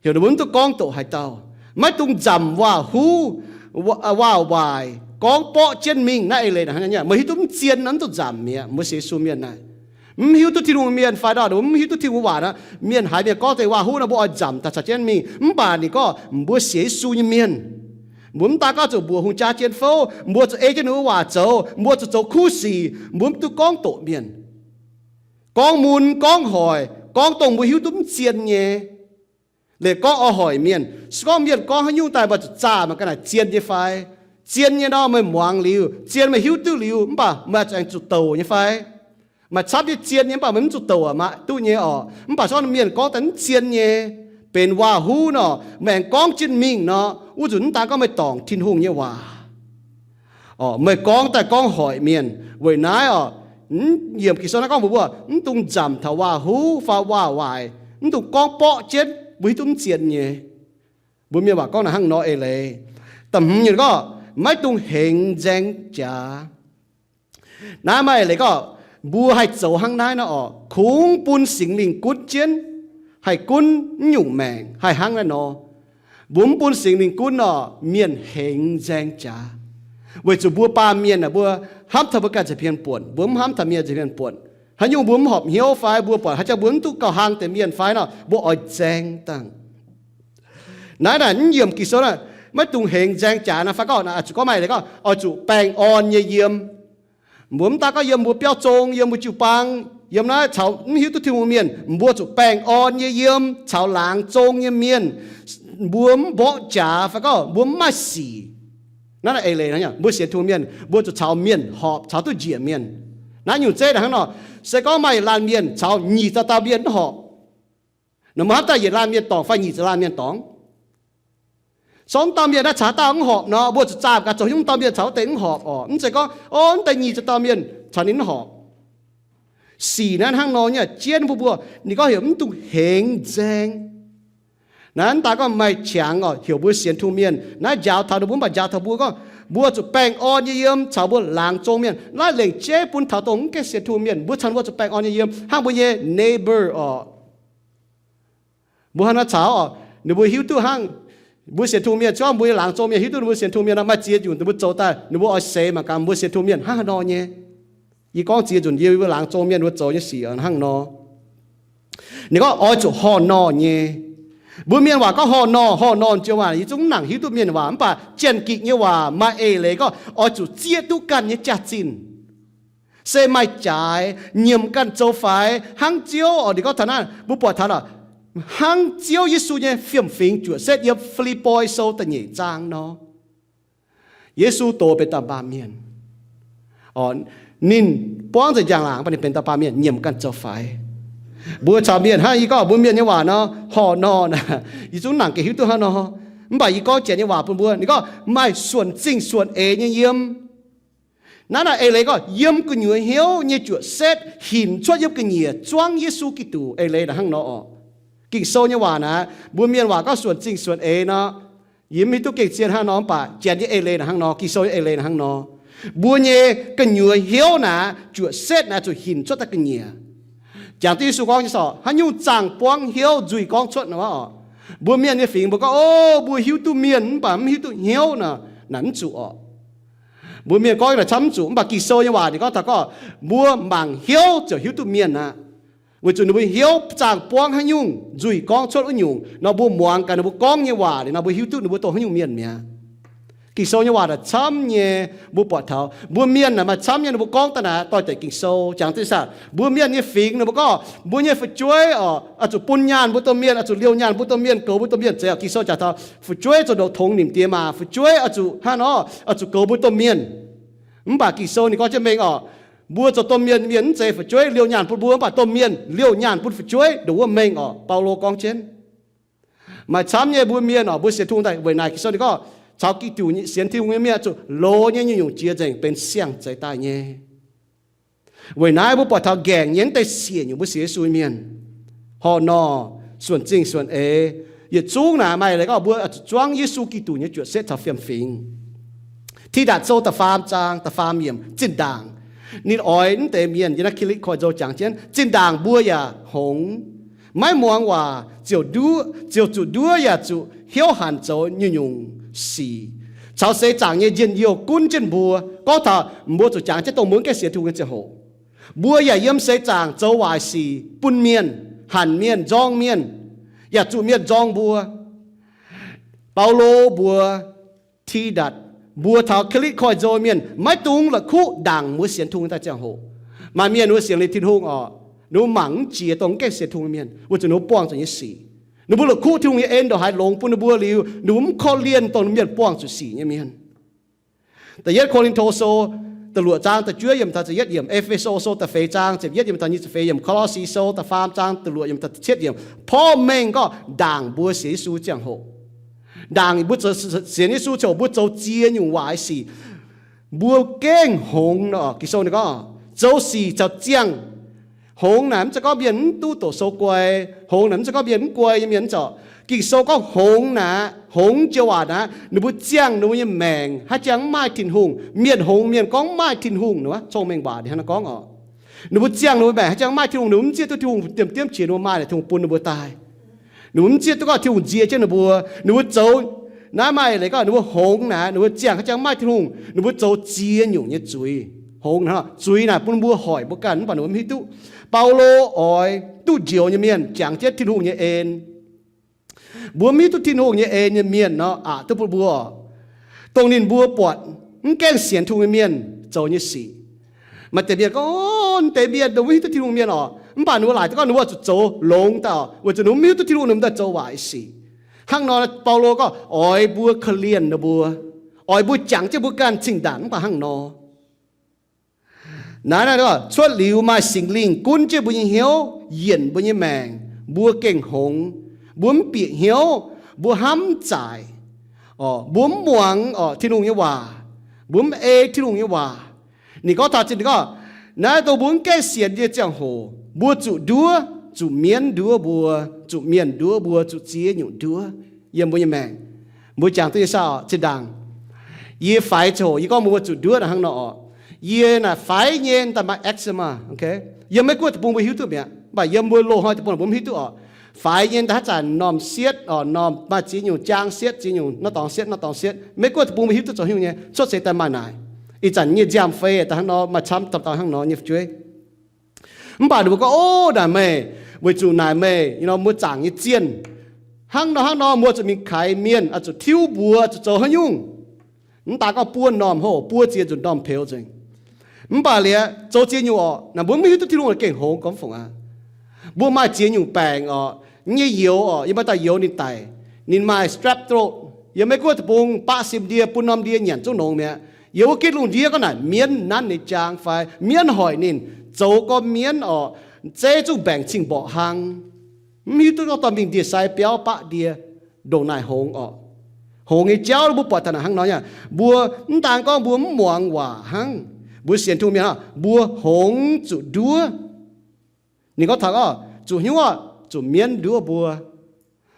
heuc ninh mbuo mv duqv gorngv doqc haaix dauh. Maiv dungx nzamc waac-huv, waac-waaic, gorngv borqv jienv mingh. Naaiv eix leiz naaic, meih hiuv duqv mv zien nor mv dungx nzamc mi'aqv. Mbuo sienx Yesu mienh naaic, mv hiuv duqv Tin-Hungh mienh fai ndau mv hiuv duqv Tin-Hungh waac nor, mienh haiz mienh gorngv deix waac-huv nor mbuo oix nzamc daaih caux jienv mingh. Mv baac ninh gorngv mbuo sienx Yesu nyei mienh, mbuo mv daan gorngv zuqc mbuoqc hungh jaa jien fouv, mbuo zuqc ei jienv ninh mbuo waac zoux, mbuo zuqc zoux kuv sic, mbuo mv duqv gorngv doqc mienh, gorngv mun, gorngv hoic, gorngv dongh mbuo hiuv duqv mv zien nyei. Liuz gorngv oix hoic mienh, se gorngv mienh gorngv haaix nyungc daaih meih zuqc zaah mangc gaax naaic zien nyei fai? Zien nyei nor meih muangx liuz, zien meih hiuv duqv liuz, mv baac meih zuqc aengx zuqc douc nyei fai? Maaih camv nyei zien nyei mv baac meih mv zuqc douc aqv, maiv duqv nyei orqc. Mv baac se gorngv mienh gorngv daaih mv zien nyei, benx waac-huv nor, meih aengx gorngv jienv mingh nor, wuov nzunc mv daan gorngv meih dorngc Tin-Hungh nyei waac, meih gorngv daaih gorngv hoic mienh. Weic naaiv orqc, yiemc Ging-Sou naaiv gorngv mbuox mbuo, mv dungx nzamc taux waac-huv fai waac-waaic, mv dungx gorngv borqv jienv mbuo hiuv duqv mv zien nyei. Mbuo mienh waac gorngv naaic hnangv nor eix leiz. Da'hmz nyungc gorngv, maiv dungx hengx nzaeng jaax. Naaiv maaih eix leiz gorngv, mbuo haih zoux hnangv naaiv nor orqc, kungx bun Singx Lingh gunv jienv, haih gunv nyungc maengc haih hnangv naaiv nor. Mbuo mv bun Singx Lingh gunv nor, mienh hengx nzaeng jaax. Weic zuqc mbuo baamh mienh aah, mbuo hnamv taux mbuo ganh nza'hmien buonc, mbuo mv hnamv taux mienh nza'hmien buonc. Haaix nyungc mbuo mv horpc hnyouv fai mbuo buatc haaix jangx mbuo mv duqv gauh hlang deix mienh fai nor, mbuo oix nzaeng dangh. Naaiv naaic mv yiemc Ging-Sou naaic, maiv dungx hengx nzaeng jaax naaiv fai gorngv, zuqc gorngv maaih leiz gorngv oix zuqc baengh orn nyei yiem. Mbuo mv daaih gorngv yiem mbuo biauv zong, yiem mbuo jiu-baang, yiem naaiv caux mv hiuv duqv Tin-Hungh mienh, mbuo zuqc baengh orn nyei yiem caux laangz zong nyei mienh. Mbuo mv mborqv jaax fai gorngv mbuo mv maaih sic. Naaiv naaic eix leiz, mbuo sienx Tin-Hungh mienh mbuo zuqc caux mienh horpc, caux duqv njiec mienh. Naaiv nyungc zeiv hnangv nor, se gorngv maaih yietc laanh mienh caux nyic ziepc dauh mienh mv horpc, naaic mbuo hnamv daaih yietc laanh mienh dorngc fai nyic ziepc laanh mienh dorngc? Sorng dauh mienh naaiv caax dauh mv horpc nor, mbuo zuqc zaah gaax zoux haaix nyungc dauh mienh caux wuov deix mv horpc orqc? Mv zeiz gorngv, o, wuov deix nyic ziepc dauh mienh caux ninh mv horpc. Sic naaiv hnangv nor nyei jienv mbuo, mbuo ninh gorngv heuc mv dungx hengx nzaeng. Naaiv daaih gorngv maaih qangx orqc, heuc mbuo sienx Tin-Hungh mienh naaiv njaaux taux ninh mbuo mv baac njaaux taux mbuo gorngv, mbuo zuqc baengh orn nyei yiem caux mbuo laangz zong mienh. Naaiv lengc jeiv bun taux dongh mv gaengh sienx Tin-Hungh mienh, mbuo caux ninh mbuo zuqc baengh orn nyei yiem hnangv mbuo nyei neighbor orqc. Mbuo hnangv naaiv caux orqc, ninh mbuo hiuv duqv hnangv, mbuo sienx Tin-Hungh mienh, se gorngv mbuo nyei laangz zong mienh hiuv duqv ninh mbuo sienx Tin-Hungh mienh nor, maaih ziex nyungc ninh mbuo zoux daaih ninh mbuo oix seix mangc gaax mbuo sienx Tin-Hungh mienh hnangv haaix nor nyei. Yie gorngv ziex nzunc yie mbuo laangz zong mienh ninh mbuo zoux nyei sic hnangv nor. Ninh gorngv oix zuqc horh nor nyei. Mbuo mienh waac gorngv horh nor, horh nor joux waac yie zungv mv nangc hiuv duqv mienh waac, mv baac Janx-Gikc nyei waac maaih eix leiz gorngv oix zuqc zieqv duqv ganh nyei jaax-zinh. Se maaih jaaix, nyiemc ganh zoux faix hnangv Ziouv orqc. Ninh gorngv taux naaiv mbuo buatc taux lorqc, hnangv Ziouv Yesu nyei fiem-fingx juoqc setv yiem Fi^lipv^poi Sou da'nyeic zaang nor. Yesu doz benx dauh baamh mienh. Ninh buangv nzengc njang-laangc, mv baac ninh benx dauh baamh mienh nyiemc ganh zoux faix. Mbuo caux mienh hnangv yie gorngv mbuo mienh nyei waac nor, horh nor naaic, yie zungv nangc gengh hiuv duqv hnangv nor. Mv baac yie gorngv Janx nyei waac bun mbuo, ninh gorngv maaih suonc zingh suonc eix nyei yiem. Naaiv naaic eix leiz gorngv yiem gu'nyuoz hnyouv nyei juoqc setv hinc cuotv yiem ga'nyiec zuangv Yesu Giduc. Eix leiz naaic hnangv nor orqc. Ging-Sou nyei waac naaic, mbuo mienh waac gorngv suonc zingh suonc eix nor, yie mv hiuv duqv gengh zien hnangv nor, mv baac Janx nyei eix leiz naaic hnangv nor, Ging-Sou nyei eix leiz naaic hnangv nor. Mbuo nyei gu'nyuoz hnyouv naaic, juoqc setv naaic zuqc hinc cuotv daaih ga'nyiec. Jangx duqv Yesu gorngv nyei, se gorngv haaix nyungc zaangh buangv hnyouv nzuih gorngv cuotv nor orqc, mbuo mienh nyei fingx mbuo gorngv, o, mbuo hiuv duqv mienh mv baac mv hiuv duqv hnyouv nor, naaic mv zuqc orqc. Mbuo mienh gorngv naaic camv mv zuqc, mv baac Ging-Sou nyei waac ninh gorngv taux gorngv mbuo mangc hnyouv ziouc hiuv duqv mienh aqv. Weic zuqc ninh mbuo hnyouv zaangh buangv haaix nyungc nzuih gorngv cuotv wuov nyungc nor, mbuo muangx gaax ninh mbuo gorngv nyei waac liuz nor, mbuo hiuv duqv ninh mbuo dongh haaix nyungc mienh mi'aqv. Ging-Sou nyei waac naaic camv nyei, mbuo buatc taux mbuo mienh naaic maaih camv nyei ninh mbuo gorngv daaih naaic doix-dekc Ging-Sou. Jangx duqv saah, mbuo mienh nyei fingx ninh mbuo gorngv mbuo nyei fu'jueiv oc, oix zuqc bun nyaanh mbuo domh mienh, oix zuqc liouh nyaanh mbuo domh mienh, goux mbuo domh mienh zeiz oc. Ging-Sou jangx taux fu'jueiv zoux ndoqc tongx nimc die maah, fu'jueiv oix zuqc hnangv nor, oix zuqc goux mbuo domh mienh. Mv baac Ging-Sou ninh gorngv jienv mengh oc, mbuo zoux domh mienh mienh mv zeiz fu'jueiv liouh nyaanh bun mbuo, mv baac domh mienh liouh nyaanh bun fu'jueiv, ndongc wuov mengh oc. Baulo gorngv jienv. Maaih camv nyei mbuo mienh oc, mbuo sienx Tin-Hungh daaih weic naaic Ging-Sou ninh gorngv caux Giduc sienx Tin-Hungh nyei mienh oix zuqc loz nyei nyungc-nyungc jiex nzengc benx siang-zeix daaih nyei. Weic naaiv mbuo buatc taux nqaengc nyei mv deix siec nyungc mbuo sienx Yesu nyei mienh, horh nor, suonc zingh suonc eix, yietc zungv naaic maaih leiz gorngv mbuo oix zuqc zuangv Yesu Giduc nyei juoqc setv caux fiem-fingx. Tidatc Sou da'faam zaang da'faam yiemc, zinh ndaangc ninh oix mv deix mienh, yiem naaiv Ki^litv Koiv-Nzou jangx jienv, zinh ndaangc mbuo yaac hngongx, maiv muangx waac, ziouc nduov, ziouc zuqc nduov yaac zuqc hnyouv hanc zoux nyungc-nyungc sic, caux seix zaangc nyei njien-youh gunv jienv mbuo. Gorngv taux mbuo zuqc jangx jienv dongh mbuo mv gaengh sienx Tin-Hungh nyei ziangh hoc, mbuo yaac yiem seix zaangc zoux waaic sic bun mienh, hanc mienh, nzorng mienh, yaac zuqc mienh nzorng mbuo. Baulo mbuox Tidatc, mbuox taux Ki^litv Koiv-Nzou mienh maiv dungx la'kuqv ndaangc mbuo sienx Tin-Hungh daaih ziangh hoc. Maaih mienh mbuo sienx liuz Tin-Hungh oc, ninh mbuo mangc mv jiex dongh mv gaengh sienx Tin-Hungh nyei mienh, weic zuqc ninh mbuo buangh zuqc nyei sic. Ninh mbuo la'kuqv Tin-Hungh nyei en ndongc haaix longx bun ninh mbuo liuz, ninh mbuo mv korv-lienh dongh mienh buangh zuqc sic nyei mienh. Da'yietv Ko^lin^to Sou da'luoqc zaang da'juov yiemc taux ziepc yietv yiemc, E^fe^so Sou da'feix zaang ziepc yietv yiemc taux nyic ziepc feix yiemc, Ko^lo^si Sou da'faam zaang da'luoqc yiemc taux da'cietv yiemc, porv mengh gorngv ndaangc mbuo sienx Yesu ziangh hoc. Ndaangc mbuo zoux, sienx Yesu ziangh hoc mbuo zoux ziex nyungc waaic sic, mbuo gengh hngongx nor. Ging-Sou ninh gorngv zoux sic caux ziangh. Hngongx naaic mv zeiz gorngv mienh mv duqv doqc sou guai. Hngongx naaic mv zeiz gorngv mienh mv guai nyei mienh mv zorc. Ging-Sou gorngv hngongx naaic, hngongx joux waac naaic, ninh mbuo ziangh ninh mbuo nyei maengc haiz ziangh mv maaih Tin-Hungh. Mienh hngongx mienh gorngv mv maaih Tin-Hungh nor, cong-mengh waac ninh hnangv naaiv gorngv oc. Ninh mbuo ziangh ninh mbuo maengc haiz ziangh mv maaih Tin-Hungh, ninh mbuo mv zieqv duqv Tin-Hungh diemh diemv qiex ninh mbuo maaih naaic Tin-Hungh bun ninh mbuo daaih. Ninh mbuo mv zieqv duqv gorngv Tin-Hungh nzie jienv ninh mbuo. Ninh mbuo zoux naaiv maaih leiz gorngv ninh mbuo hngongx naaic, ninh mbuo ziangh haiz ziangh mv maaih Tin-Hungh, ninh mbuo zoux ziex nyungc nyei zuiz. Hngongx naaiv zuiz naaic bun mbuo hoic mbuo ganh, mv baac ninh mbuo mv hiuv duqv. Baulo oix duqv njoux nyei mienh jangx jienv Tin-Hungh nyei en. Mbuo mv hiuv duqv Tin-Hungh nyei en nyei mienh nor, aqc duqv bun mbuo, dongh ninh mbuo buatc mv gaengh sienx Tin-Hungh nyei mienh zoux nyei sic. Maaih deix mienh gorngv, mv deix mienh dongh mv hiuv duqv Tin-Hungh mienh oc, mv baac ninh mbuo laaic duqv gorngv ninh mbuo zuqc zoux longx daaih oc, weic zuqc ninh mbuo mv hiuv duqv Tin-Hungh, ninh mbuo daaih zoux waaic sic. Hnangv nor, Baulo gorngv oix mbuo korv-lienh ninh mbuo, oix mbuo jangx jienv mbuo ganh zinh ndaangc mv baac hnangv nor. Naaiv, naaiv cuotv liuz maaih Singx Lingh gunv jienv mbuo nyei hnyouv, yienc mbuo nyei maengc, mbuo gengh hngongx, mbuo mv bieqc hnyouv, mbuo hnamv mv zaic, mbuo mv muangx oc Tin-Hungh nyei waac, mbuo mv ei Tin-Hungh nyei waac. Ninh gorngv taux zinh gorngv, naaiv dongh mbuo mv gaengh sienx nyei ziangh hoc, mbuo zuqc nduov, zuqc mienv nduov mbuo, zuqc mienh nduov mbuo, zuqc ziex nyungc nduov yiem mbuo nyei maengc. Mbuo jangx duqv nyei saah oc, zinh ndaangc yie faix ziangh hoc yie gorngv mbuo zuqc nduov naaic hnangv nor oc. Yie naaic faix nyei daaih maaih eczema, yiem Meiv Guoqv deic-bung mbuo hiuv duqv mi'aqv, mv baac yiem mbuo loz-hnoi deic-bung mbuo mv hiuv duqv oc. Faix nyei daaih haaix zanc m'normh sietv oc, m'normh maaih ziex nyungc jaang sietv, ziex nyungc norm dorngx sietv, norm dorngx sietv. Meiv Guoqv deic-bung mbuo hiuv duqv zoux haaix nyungc nyei, cuotv seix daaih maaih naaic. Ih zanc nyei nziaamv-fei daaih hnangv nor maaih camv dauh dauh hnangv nor nyei fu'jueiv. Mv baac ninh mbuo gorngv, ov, naaic meih weic zuqc naaic meih nor mbuo zaangc nyei zienh hnangv nor hnangv nor, mbuo zuqc mingh kaaix mienh, zuqc tiuv mbuox, zuqc zoux haaix nyungc. Mv daan gorngv buo m'normh hoc, buo ziex nzunc m'normh peux nzengc. Mv baac liuz zoux ziex nyungc oc, naaic mbuo mv hiuv duqv Tin-Hungh gengh hngongx gormx fungc aqv. Mbuo maaih ziex nyungc baengc oc, nyei youz oc, yie maaih dauh youz ninh daic, ninh maaih strep throat. Yiem Meiv Guoqv deic-bung baqv sim ndie bun norm ndie nyanc zungv longx mi'aqv. Yiem wuov gitv lungh ndiev gorngv naaic mienv nanv ninh jaang fai mienv hoic ninh, zoux gormx mienv oc, zeiv zungv mbaengc cing mborqc hlang. Mv hiuv duqv gorngv dorh mingh ndie-sai biauv baqv ndie, ndongc naaic hngongx oc. Hngongx nyei jauv mbuo buatc taux naaic hnangv nor nyei. Mbuo mv daan gorngv mbuo mv muangx waac hnangv, mbuo sienx Tin-Hungh mienh hnangv, mbuo hngongx zuqc nduov. Ninh gorngv taux oc, zuqc hnyouv oc, zuqc mienv nduov mbuo.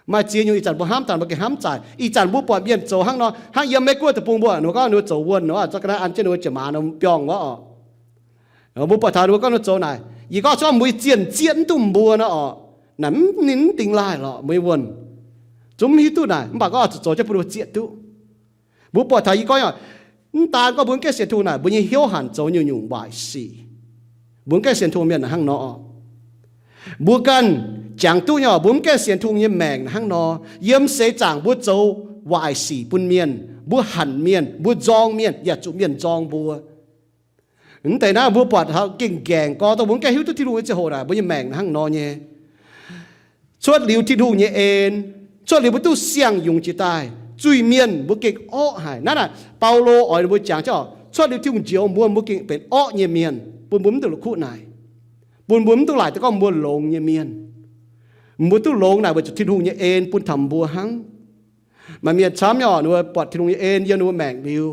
Maaih ziex nyungc ih zanc mbuo hnamv daaih mbuo gengh hnamv zaic. Ih zanc mbuo buatc mienh zoux hnangv nor, hnangv yiem Meiv Guoqv deic-bung mbuo, ninh mbuo gorngv ninh mbuo zoux wuonh nor, zorqv ga'naaiv an jienv ninh mbuo jiex maaz nor biorngh wuov oc. Mbuo buatc taux ninh mbuo gorngv ninh zoux naaic, yie gorngv cuotv mbuo zienh zieqv mv duqv mbuo nor oc, naaic ninh mv dingx laaih lorqc mbuo nyei wuonh. Zungv mv hiuv duqv naaic, mv baac gorngv zuqc zoux jienv bun ninh mbuo zieqv duqv. Mbuo buatc taux yie gorngv, mv daan gorngv mbuo mv gaengh sienx Tin-Hungh naaic, mbuo nyei hnyouv hanc zoux nyungc-nyungc waaic sic. Mbuo mv gaengh sienx Tin-Hungh mienh hnangv nor oc. Mbuo ganh jangx duqv nyei oc, mbuo mv gaengh sienx Tin-Hungh nyei maengc hnangv nor, yiem seix zaangc mbuo zoux waaic sic bun mienh, mbuo hanc mienh, mbuo nzorng mienh, yaac zuqc mienh nzorng mbuo. Mv deix naaiv mbuo buatc taux gengh gaengh gorngv dongh mbuo mv gaengh hiuv duqv Tin-Hungh nyei ziangh hoc naaic, mbuo nyei maengc hnangv nor nyei. Cuotv liuz Tin-Hungh nyei en, cuotv liuz mbuo duqv siang-yungz jiex daaih, zuiz-mienh mbuo gengh orqv haic. Naaiv naaic Baulo oix ninh mbuo jangx jienv oc, cuotv liuz Tin-Hungh njoux mbuo, mbuo gengh benx orqv nyei mienh, bun mbuo mv duqv la'kuqv naaic, bun mbuo mv duqv laaic duqv gorngv mbuo longx nyei mienh. Mbuo duqv longx naaic weic zuqc Tin-Hungh nyei en bun taux mbuo hnangv. Maaih mienh camv nyei oc, ninh mbuo buatc Tin-Hungh nyei en yiem ninh mbuo maengc liuz,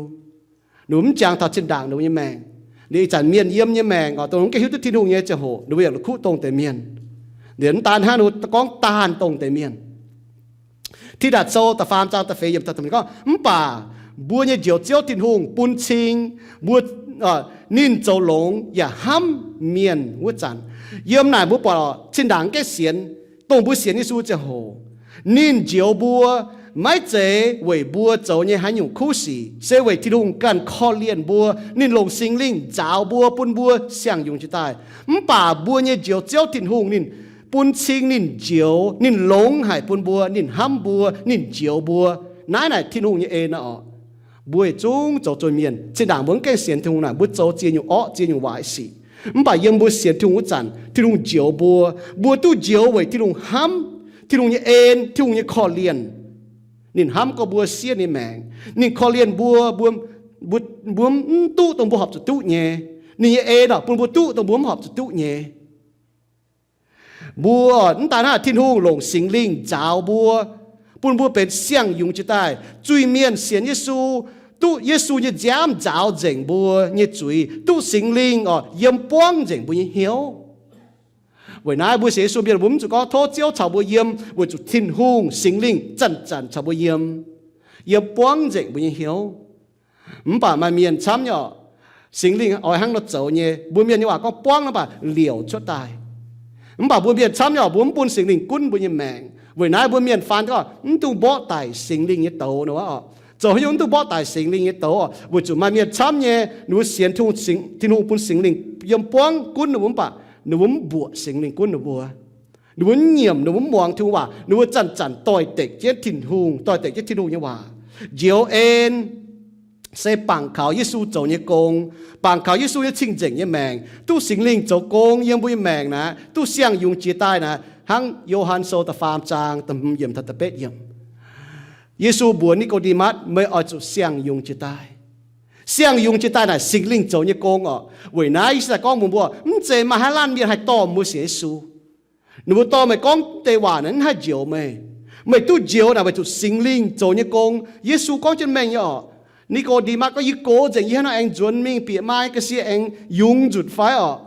ninh mbuo mv jangx taux zinh ndaangc ninh mbuo nyei maengc. Liuz ih zanc mienh yiem nyei maengc oc, dongh mv gaengh hiuv duqv Tin-Hungh nyei ziangh hoc, ninh mbuo yaac la'kuqv dongh deix mienh. Liuz mv daan hnangv, ninh mbuo gorngv daanh dongh deix mienh. Tidatc Sou da'faam zaang da'feix yiemc gorngv, mv baac mbuo nyei Njoux Ziouv Tin-Hungh bun cing mbuo, ninh zoux longx yaac hnamv mienh wuov zanc. Yiem naaic mbuo buatc oc, zinh ndaangc mv gaengh sienx, dongh mbuo sienx Yesu ziangh hoc, ninh njoux mbuo maiv zeiz weic mbuo zoux nyei haaix nyungc kuv sic, se weic Tin-Hungh ganh korv-lienh mbuo. Ninh longc Singx Lingh nzaaux mbuo, bun mbuo siang-yungz jiex daaih. Mv baac mbuo nyei Njoux Ziouv Tin-Hungh ninh bun cing ninh njoux, ninh longx haic bun mbuo, ninh hnamv mbuo, ninh njoux mbuo. Naaiv naaic Tin-Hungh nyei en aqv oc. Mbuo yietc zungv zoux zuiz-mienh. Zinh ndaangc mbuo mv gaengh sienx Tin-Hungh naaic, mbuo zoux ziex nyungc orqv, ziex nyungc waaic sic. Mv baac yiem mbuo sienx Tin-Hungh wuov zanc, Tin-Hungh njoux mbuo. Mbuo duqv njoux weic Tin-Hungh hnamv, Tin-Hungh nyei en, Tin-Hungh nyei korv-lienh. Ninh hnamv gorngv mbuo siev ninh maengc. Ninh korv-lienh mbuo, mbuo, mbuo, mbuo mv duqv dongh mbuo horpc zuqc duqv nyei. Ninh nyei en oc, bun mbuo duqv dongh mbuo mv horpc zuqc duqv nyei. Mbuo mv daan hnangv, Tin-Hungh longc Singx Lingh nzaaux mbuo, bun mbuo benx siang-yungz jiex daaih. Zuiz-mienh sienx Yesu, duqv Yesu nyei nziaamv nzaaux nzengc mbuo nyei zuiz, duqv Singx Lingh oc yiem buangv nzengc mbuo nyei hnyouv. Weic naaiv mbuo sienx Yesu mienh mbuo mv zuqc gorngv tov Ziouv caux mbuo yiem, weic zuqc Tin-Hungh Singx Lingh zanc-zanc caux mbuo yiem, yiem buangv nzengc mbuo nyei hnyouv. Mv baac maaih mienh camv nyei oc, Singx Lingh oix hnangv nor zoux nyei. Mbuo mienh nyei waac gorngv buangv nor baac liouc cuotv daaih. Mv baac mbuo mienh camv nyei oc, mbuo mv bun Singx Lingh gunv mbuo nyei maengc. Weic naaiv mbuo mienh faan gorngv mv dungx mborqv daic Singx Lingh nyei douz nor oc. Zoux haaix nyungc mv duqv mborqv daic Singx Lingh nyei douz, weic zuqc maaih mienh camv nyei, ninh mbuo sienx Tin-Hungh, Tin-Hungh bun Singx Lingh yiem buangv gunv ninh mbuo mv baac ninh mbuo mv mbuoqc Singx Lingh gunv ninh mbuo. Ninh mbuo mv nyiemc, ninh mbuo mv muangx Tin-Hungh waac, ninh mbuo zanc-zanc doix-dekc jienv Tin-Hungh, doix-dekc jienv Tin-Hungh nyei waac. Njoux en se bangc kaux Yesu zoux nyei gong, bangc kaux Yesu nyei cing-nzengc nyei maengc, duqv Singx Lingh zoux gong yiem mbuo nyei maengc naaic, duqv siang-yungz jiez daaih naaic, hnangv Yo^han Sou da'faam zaang da'hmz yiemc taux da'betv yiemc. Yesu mbuox Ni^ko^nde^matv, meih oix zuqc siang-yungz jiez daaih. Siang-yungz jiez daaih naaic Singx Lingh zoux nyei gong orqc. Weic naaiv yie se daaih gorngv mbuox mbuo, mv zeiz maaih haaix laanh mienh haih dorh mbuo sienx Yesu. Ninh mbuo dorh meih gorngv deix waac naaic mv haih njoux meih. Meih duqv njoux naaic weic zuqc Singx Lingh zoux nyei gong. Yesu gorngv jienv mengh nyei orqc. Ni^ko^nde^matv gorngv, yie gox nzengc, yie haaix nor aengx nzuonx mingh bieqc mai ga'sie aengx yungz nzutc fai orqc?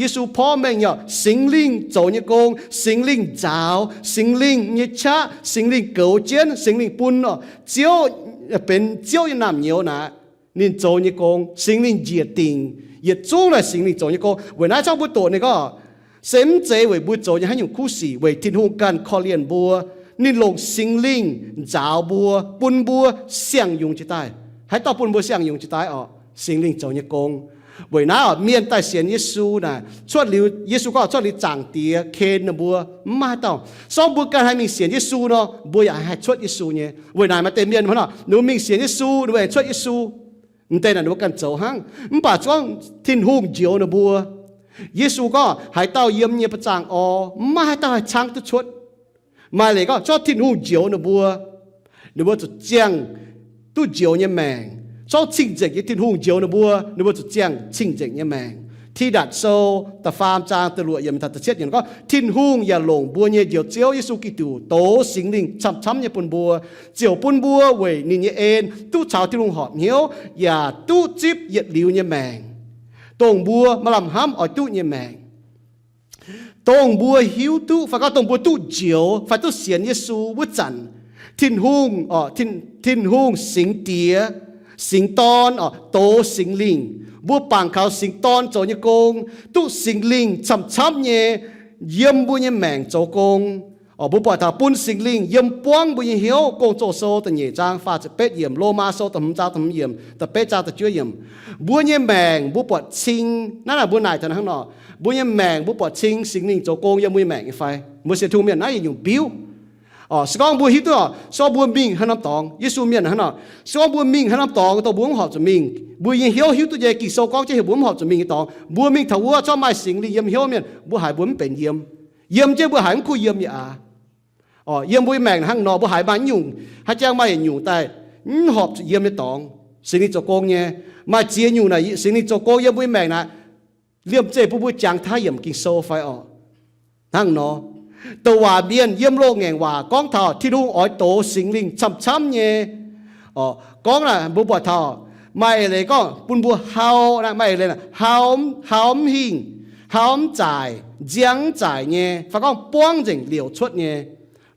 Yesu porv mengh nyei orqc, Singx Lingh zoux nyei gong, Singx Lingh nzaaux, Singx Lingh nyei qaqv, Singx Lingh goux jienv, Singx Lingh bun orqc. Ziouv, benx Ziouv nyei naamh nyouz naaic, ninh zoux nyei gong, Singx Lingh njiec dingc, yietc zungv naaic Singx Lingh zoux nyei gong. Weic naaiv zorqv mbuo doqc ninh gorngv, se mv zeiz weic mbuo zoux nyei haaix nyungc kuv sic, weic Tin-Hungh ganh korv-lienh mbuo. Ninh longc Singx Lingh nzaaux mbuo, bun mbuo siang-yungz jiez daaih. Haaix dauh bun mbuo siang-yungz jiez daaih orqc? Singx Lingh zoux nyei gong. Weic naaiv orqc, mienh daaih sienx Yesu naaic, cuotv liuz, Yesu gorngv cuotv liuz Zaangc Diex ken ninh mbuo, mv maaih haaix dauh. Sorng mbuo ganh haih mingh sienx Yesu nor, mbuo yaac haih cuotv Yesu nyei. Weic naaic maaih deix mienh hnangv nor, ninh mbuo mingh sienx Yesu, ninh mbuo aengx cuotv Yesu. M'deix naaic ninh mbuo ganh zoux hnangv. Mv baac gorngv Tin-Hungh njoux ninh mbuo. Yesu gorngv haaix dauh yiem nyei ba'zangh orv, mv maaih haaix dauh haih caangv duqv cuotv. Maaih leiz gorngv zorqv Tin-Hungh njoux ninh mbuo, ninh mbuo zuqc ziangh duqv njoux nyei maengc. Zorqv cing-nzengc nyei Tin-Hungh njoux ninh mbuo, ninh mbuo zuqc ziangh cing-nzengc nyei maengc. Tidatc Sou da'faam zaang da'luoqc yiemc taux da'cietv yiemc gorngv, Tin-Hungh yaac longc mbuo nyei Njoux Ziouv Yesu Giduc dox Singx Lingh camv-camv nyei bun mbuo, ziouc bun mbuo weic ninh nyei en duqv caux Tin-Hungh horpc hnyouv yaac duqv zipv yietc liuz nyei maengc, dongh mbuo maaih lamh hnamv oix duqv nyei maengc. Dongh mbuo hiuv duqv fai gorngv dongh mbuo duqv njoux fai duqv sienx Yesu wuov zanc, Tin-Hungh, Tin-Hungh Singx Diex, Singx Dorn, dox Singx Lingh. Mbuo bangc kaux Singx Dorn zoux nyei gong, duqv Singx Lingh camv-camv nyei yiem mbuo nyei maengc zoux gong. Mbuo buatc taux bun Singx Lingh yiem buangv mbuo nyei hnyouv. Gong-Zoh Sou da'nyeic zaang faah ziepc betv yiemc, Lomaa Sou da'hmz zaang da'hmz yiemc, da'betv zaang da'juov yiemc. Mbuo nyei maengc mbuo buatc cing, naaiv naaic mbuo naaic taux hnangv nor, mbuo nyei maengc mbuo buatc cing Singx Lingh zoux gong yiem mbuo nyei maengc nyei fai? Mbuo sienx Tin-Hungh mienh naaiv yietc nyungc biuv. Se gorngv mbuo hiuv duqv, se gorngv mbuo mingh haaix norm dorngx, Yesu mienh hnangv nor, se gorngv mbuo mingh haaix norm dorngx dongh mbuo mv horpc zuqc mingh, mbuo nyei hnyouv hiuv duqv nyei, Ging-Sou gorngv jienv heuc mbuo mv horpc zuqc mingh nyei dorngx, mbuo mingh taux wuov zorqv maaih Singx Lingh yiem hnyouv mienh, mbuo haiz mbuo mv benx yiem. Yiem jienv mbuo haiz mv kuh yiem nyei aqv. Yiem mbuo nyei maengc hnangv nor, mbuo haiz maaih nyungc, haaix jang maaih yietc nyungc daaih mv horpc zuqc yiem nyei dorngx, Singx Lingh zoux gong nyei. Maaih ziex nyungc naaic Singx Lingh zoux gong yiem mbuo nyei maengc naaic, liemh zeih bun mbuo jangx taav yiemc Ging-Sou fai orqc? Hnangv nor, douc waac mienh yiem loz-ngaengc waac gorngv taux Tin-Hungh oix dox Singx Lingh camv-camv nyei. Gorngv naaic mbuo buatc taux maaih eix leiz gorngv bun mbuo hau, maaih eix leiz hau, hau mv hingh, hau mv zaaic, nziang mv zaaic nyei, fai gorngv buangv nzengc liouc cuotv nyei.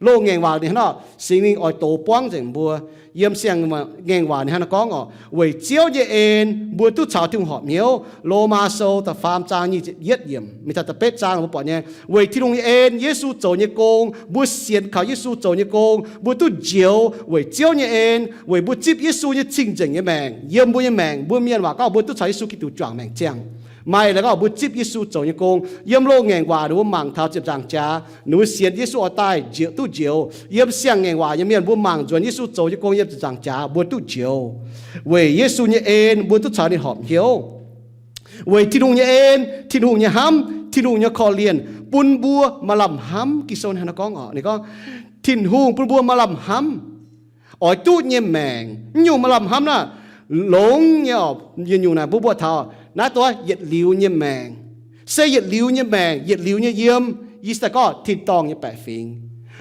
Loz-ngaengc waac ninh hnangv nor, Singx Lingh oix dox buangv nzengc mbuo. Yiem siang-ngaengc waac ninh hnangv nor gorngv orqc, weic Ziouv nyei en mbuo duqv caux Tin-Hungh horpc hnyouv. Lomaa Sou da'faam zaang nyic ziepc yietv yiemc mingh taux da'betv zaang mbuo buatc nyei, weic Tin-Hungh nyei en, Yesu zoux nyei gong, mbuo sienx kaux Yesu zoux nyei gong, mbuo duqv njoux weic Ziouv nyei en, weic mbuo zipv Yesu nyei cing-nzengc nyei maengc yiem mbuo nyei maengc. Mbuo mienh waac gorngv mbuo duqv caux Yesu Giduc juangc maengc ziangh. Maaih leiz gorngv mbuo zipv Yesu zoux nyei gong. Yiem loz-ngaengc waac ninh mbuo mangc taux ziepc nzaangc jaax ninh mbuo sienx Yesu oix daaih njoux, duqv njoux. Yiem siang-ngaengc waac nyei mienh mbuo mangc nzuonx Yesu zoux nyei gong yiem ziepc nzaangc jaax mbuo duqv njoux. Weic Yesu nyei en mbuo duqv caux ninh horpc hnyouv. Weic Tin-Hungh nyei en, Tin-Hungh nyei hnamv, Tin-Hungh nyei korv-lienh bun mbuo maaih lamh hnamv. Ging-Sou hnangv nor gorngv orqc, ninh gorngv Tin-Hungh bun mbuo maaih lamh hnamv, oix duqv nyei maengc. Mv nyungc maaih lamh hnamv naaic, longx nyei orqc. Yietc nyungc naaic mbuo mbuo taux naaiv dongh yietc liuz nyei maengc. Se yietc liuz nyei maengc, yietc liuz nyei yiem, yie se daaih gorngv tin-dorngh nyei baeqc fingx.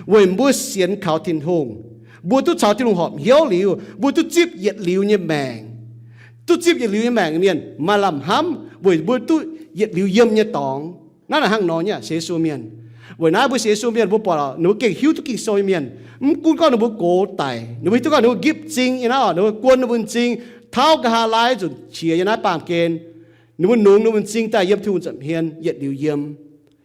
Weic mbuo sienx kaux Tin-Hungh, mbuo duqv caux Tin-Hungh horpc hnyouv liuz, mbuo duqv zipv yietc liuz nyei maengc. Duqv zipv yietc liuz nyei maengc mienh maaih lamh hnamv weic mbuo duqv yietc liuz yiem nyei dorngx. Naaiv naaic hnangv nor nyei sienx Yesu mienh. Weic naaiv mbuo sienx Yesu mienh mbuo buatc ninh mbuo gengh hiuv duqv Ging-Sou nyei mienh. Mv gunv gorngv ninh mbuo gox daic, ninh mbuo hiuv duqv gorngv ninh mbuo nqipv m'zing nyei naaiv orqc, ninh mbuo guon ninh mbuo m'zing, tauv nqa'haav laai nzunc qiex yiem naaiv baamh gen. Ninh mbuo nungx ninh mbuo m'zing daaih yiem Tin-Hungh nza'hmien yietc liuz yiem.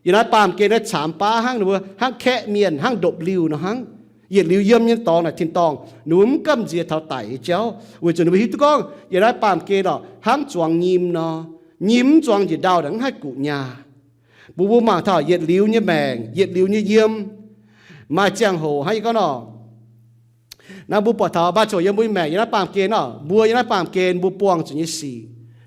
Yiem naaiv baamh gen naaiv caamx baav hnangv, ninh mbuo hnangv kaeqv mienh, hnangv ndopv-liuh nor hnangv. Yietc liuz yiem nyei dorngx naaic tin-dorngh, ninh mbuo mv gamh nziex taux daic nyei jauv, weic zuqc ninh mbuo hiuv duqv gorngv yietc naaiv baamh gen orqc, hnangv zuangx nyim nor. Nyim mv zuangx njiec ndau, mv haih guqc nyaah. Mbuo mbuo mangc taux yietc liuz nyei maengc, yietc liuz nyei yiem, maaih ziangh hoc hnangv yie gorngv nor, naaiv mbuo buatc taux maaih ziangh hoc yiem mbuo nyei maengc yiem naaiv baamh gen nor, mbuo yiem naaiv baamh gen mbuo buangh zuqc nyei sic,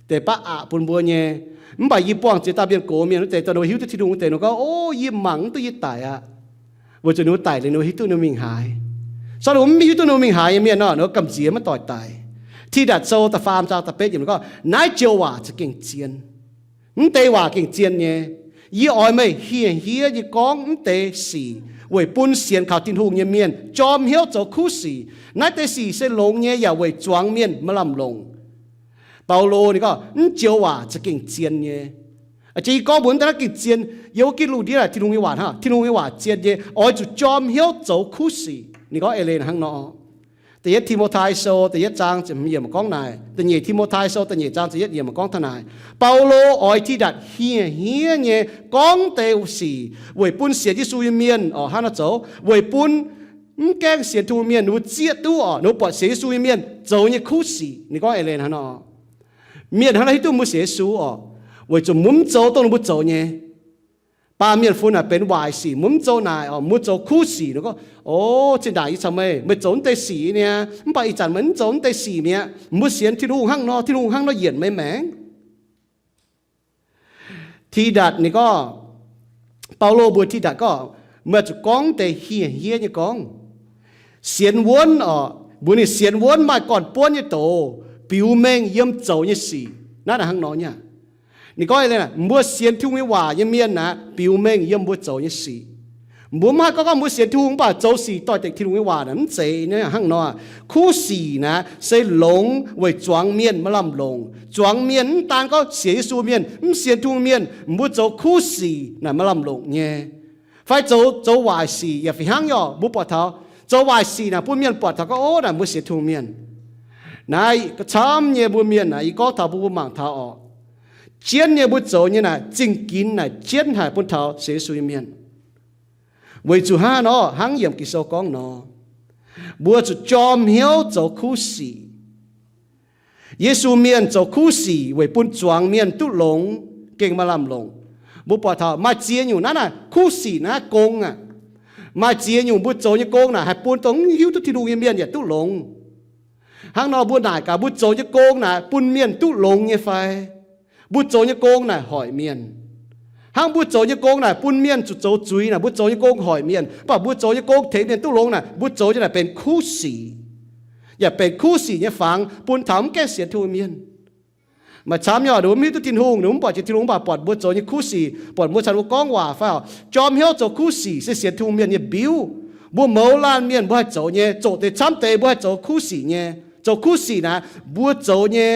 deix baav aqc bun mbuo nyei. Mv baac yie buangh ziex dauh mienh gox mienh wuov deix, dongh ninh mbuo hiuv duqv Tin-Hungh wuov deix, ninh gorngv, O, yie mangc mv duqv yie daic aqv. Weic zuqc ninh mbuo daic liuz ninh mbuo hiuv duqv ninh mbuo mingh haaix. Sortv ninh mbuo mv hiuv duqv ninh mbuo mingh haaix nyei mienh nor, ninh mbuo gamh nziex maiv doix daic. Tidatc Sou da'faam zaang da'betv yiemc gorngv, Naaiv joux waac za'gengh zien. Mv deix waac gengh zien nyei. Yie oix meih hieh hiev nyei gorngv mv deix sic weic bun sienx kaux Tin-Hungh nyei mienh jorm hnyouv zoux kuv sic. Naaiv deix sic se longx nyei yaac weic zuangx mienh maaih lamh longc. Baulo ninh gorngv, Mv joux waac za'gengh zien nyei. Aa, yie gorngv mbuox mv deix naaiv gengh zien, yiem wuov gitv lungh ndiev naaic Tin-Hungh nyei waac hnangv, Tin-Hungh nyei waac zien nyei, oix zuqc jorm hnyouv zoux kuv sic. Ninh gorngv eix leiz hnangv nor. Da'yietv Ti^mo^tai Sou da'yietv zaang ziepc hmz yiemc gorngv naaic, da'nyeic Ti^mo^tai Sou da'nyeic zaang ziepc yietv yiemc gorngv taux naaic, Baulo oix Tidatc hieh hiev nyei gorngv deix sic weic bun sienx Yesu nyei mienh oc hnangv nor zoux, weic bun mv gaengh sienx Tin-Hungh mienh ninh mbuo zieqv duqv oc, ninh mbuo buatc sienx Yesu nyei mienh zoux nyei kuv sic. Ninh gorngv eix leiz hnangv nor. Mienh hnangv naaiv hiuv duqv mbuo sienx Yesu oc, weic zuqc mbuo mv zoux dongh ninh mbuo zoux nyei. Baamh mienh funx naaic benx waaic sic, mbuo mv zoux naaic oc, mbuo zoux kuv sic. Ninh gorngv, O, zinh ndaangc yie caux meih, meih zoux mv deix sic niaa, mv baac ih zanc meih mv zoux mv deix sic mi'aqv. Mbuo sienx Tin-Hungh hnangv nor, Tin-Hungh hnangv nor yienc meih maengc. Tidatc ninh gorngv, Baulo mbuox Tidatc gorngv, Meih zuqc gorngv deix hieh hiev nyei gorngv. Sienx wuonv oc, mbuox ninh sienx wuonv maaih gorn-buonv nyei doz biux mengh yiem zoux nyei sic. Naaiv naaic hnangv nor nyei. Ninh gorngv, mbuo sienx Tin-Hungh nyei waac nyei mienh naaic biux mengh yiem mbuo zoux nyei sic. Mbuo mv haih gorngv gorngv mbuo sienx Tin-Hungh mv baac zoux sic doix-dekc Tin-Hungh nyei waac naaic mv zeiz nyei hnangv nor. Kuv sic naaic se longx weic zuangx mienh maaih lamh longc. Zuangx mienh mv daan gorngv sienx Yesu mienh, mv sienx Tin-Hungh mienh, mbuo zoux kuv sic naaic maaih lamh longc nyei. Fai zoux, zoux waaic sic yaac fih hnangv nyei oc. Mbuo buatc taux zoux waaic sic naaic bun mienh buatc taux gorngv, Ov, naaic mbuo sienx Tin-Hungh mienh. Naaiv camv nyei mbuo mienh naaic, yie gorngv taux mbuo, mbuo mangc taux oc. Jienv nyei mbuo zoux nyei naaic zingh ginx naaic jienv haic bun taux sienx Yesu nyei mienh. Weic zuqc hnangv nor, hnangv yiem Ging-Sou gorngv nor, mbuo zuqc jorm hnyouv zoux kuv sic. Yesu mienh zoux kuv sic weic bun zuangx mienh duqv longx, gengh maaih lamh longc. Mbuo buatc taux maaih ziex nyungc naaiv naaic kuv sic naaiv gong aqv. Maaih ziex nyungc mbuo zoux nyei gong naaic haih bun dongh mv hiuv duqv Tin-Hungh nyei mienh yaac duqv longx. Hnangv nor mbuo naaic gaax mbuo zoux nyei gong naaic bun mienh duqv longx nyei fai? Mbuo zoux nyei gong naaic hoic mienh. Hnangv mbuo zoux nyei gong naaic bun mienh zuqc zoux zuiz naaic, mbuo zoux nyei gong hoic mienh. Mv baac mbuo zoux nyei gong tengx mienh duqv longx naaic, mbuo zoux nyei naaic benx kuv sic. Yaac benx kuv sic nyei fangx bun taux mv gaengh sienx Tin-Hungh mienh. Maaih camv nyei, ninh mbuo mv hiuv duqv Tin-Hungh, ninh mbuo mv buatc jiex Tin-Hungh, mv baac buatc mbuo zoux nyei kuv sic, buatc mbuo caux ninh mbuo gorngv waac fai jorm hnyouv zoux kuv sic se sienx Tin-Hungh mienh nyei mbiuv. Mbuo mouz laanh mienh mbuo haih zoux nyei, zoqc deix camv deix mbuo haih zoux kuv sic nyei. Zoux kuv sic naaic, mbuo zoux nyei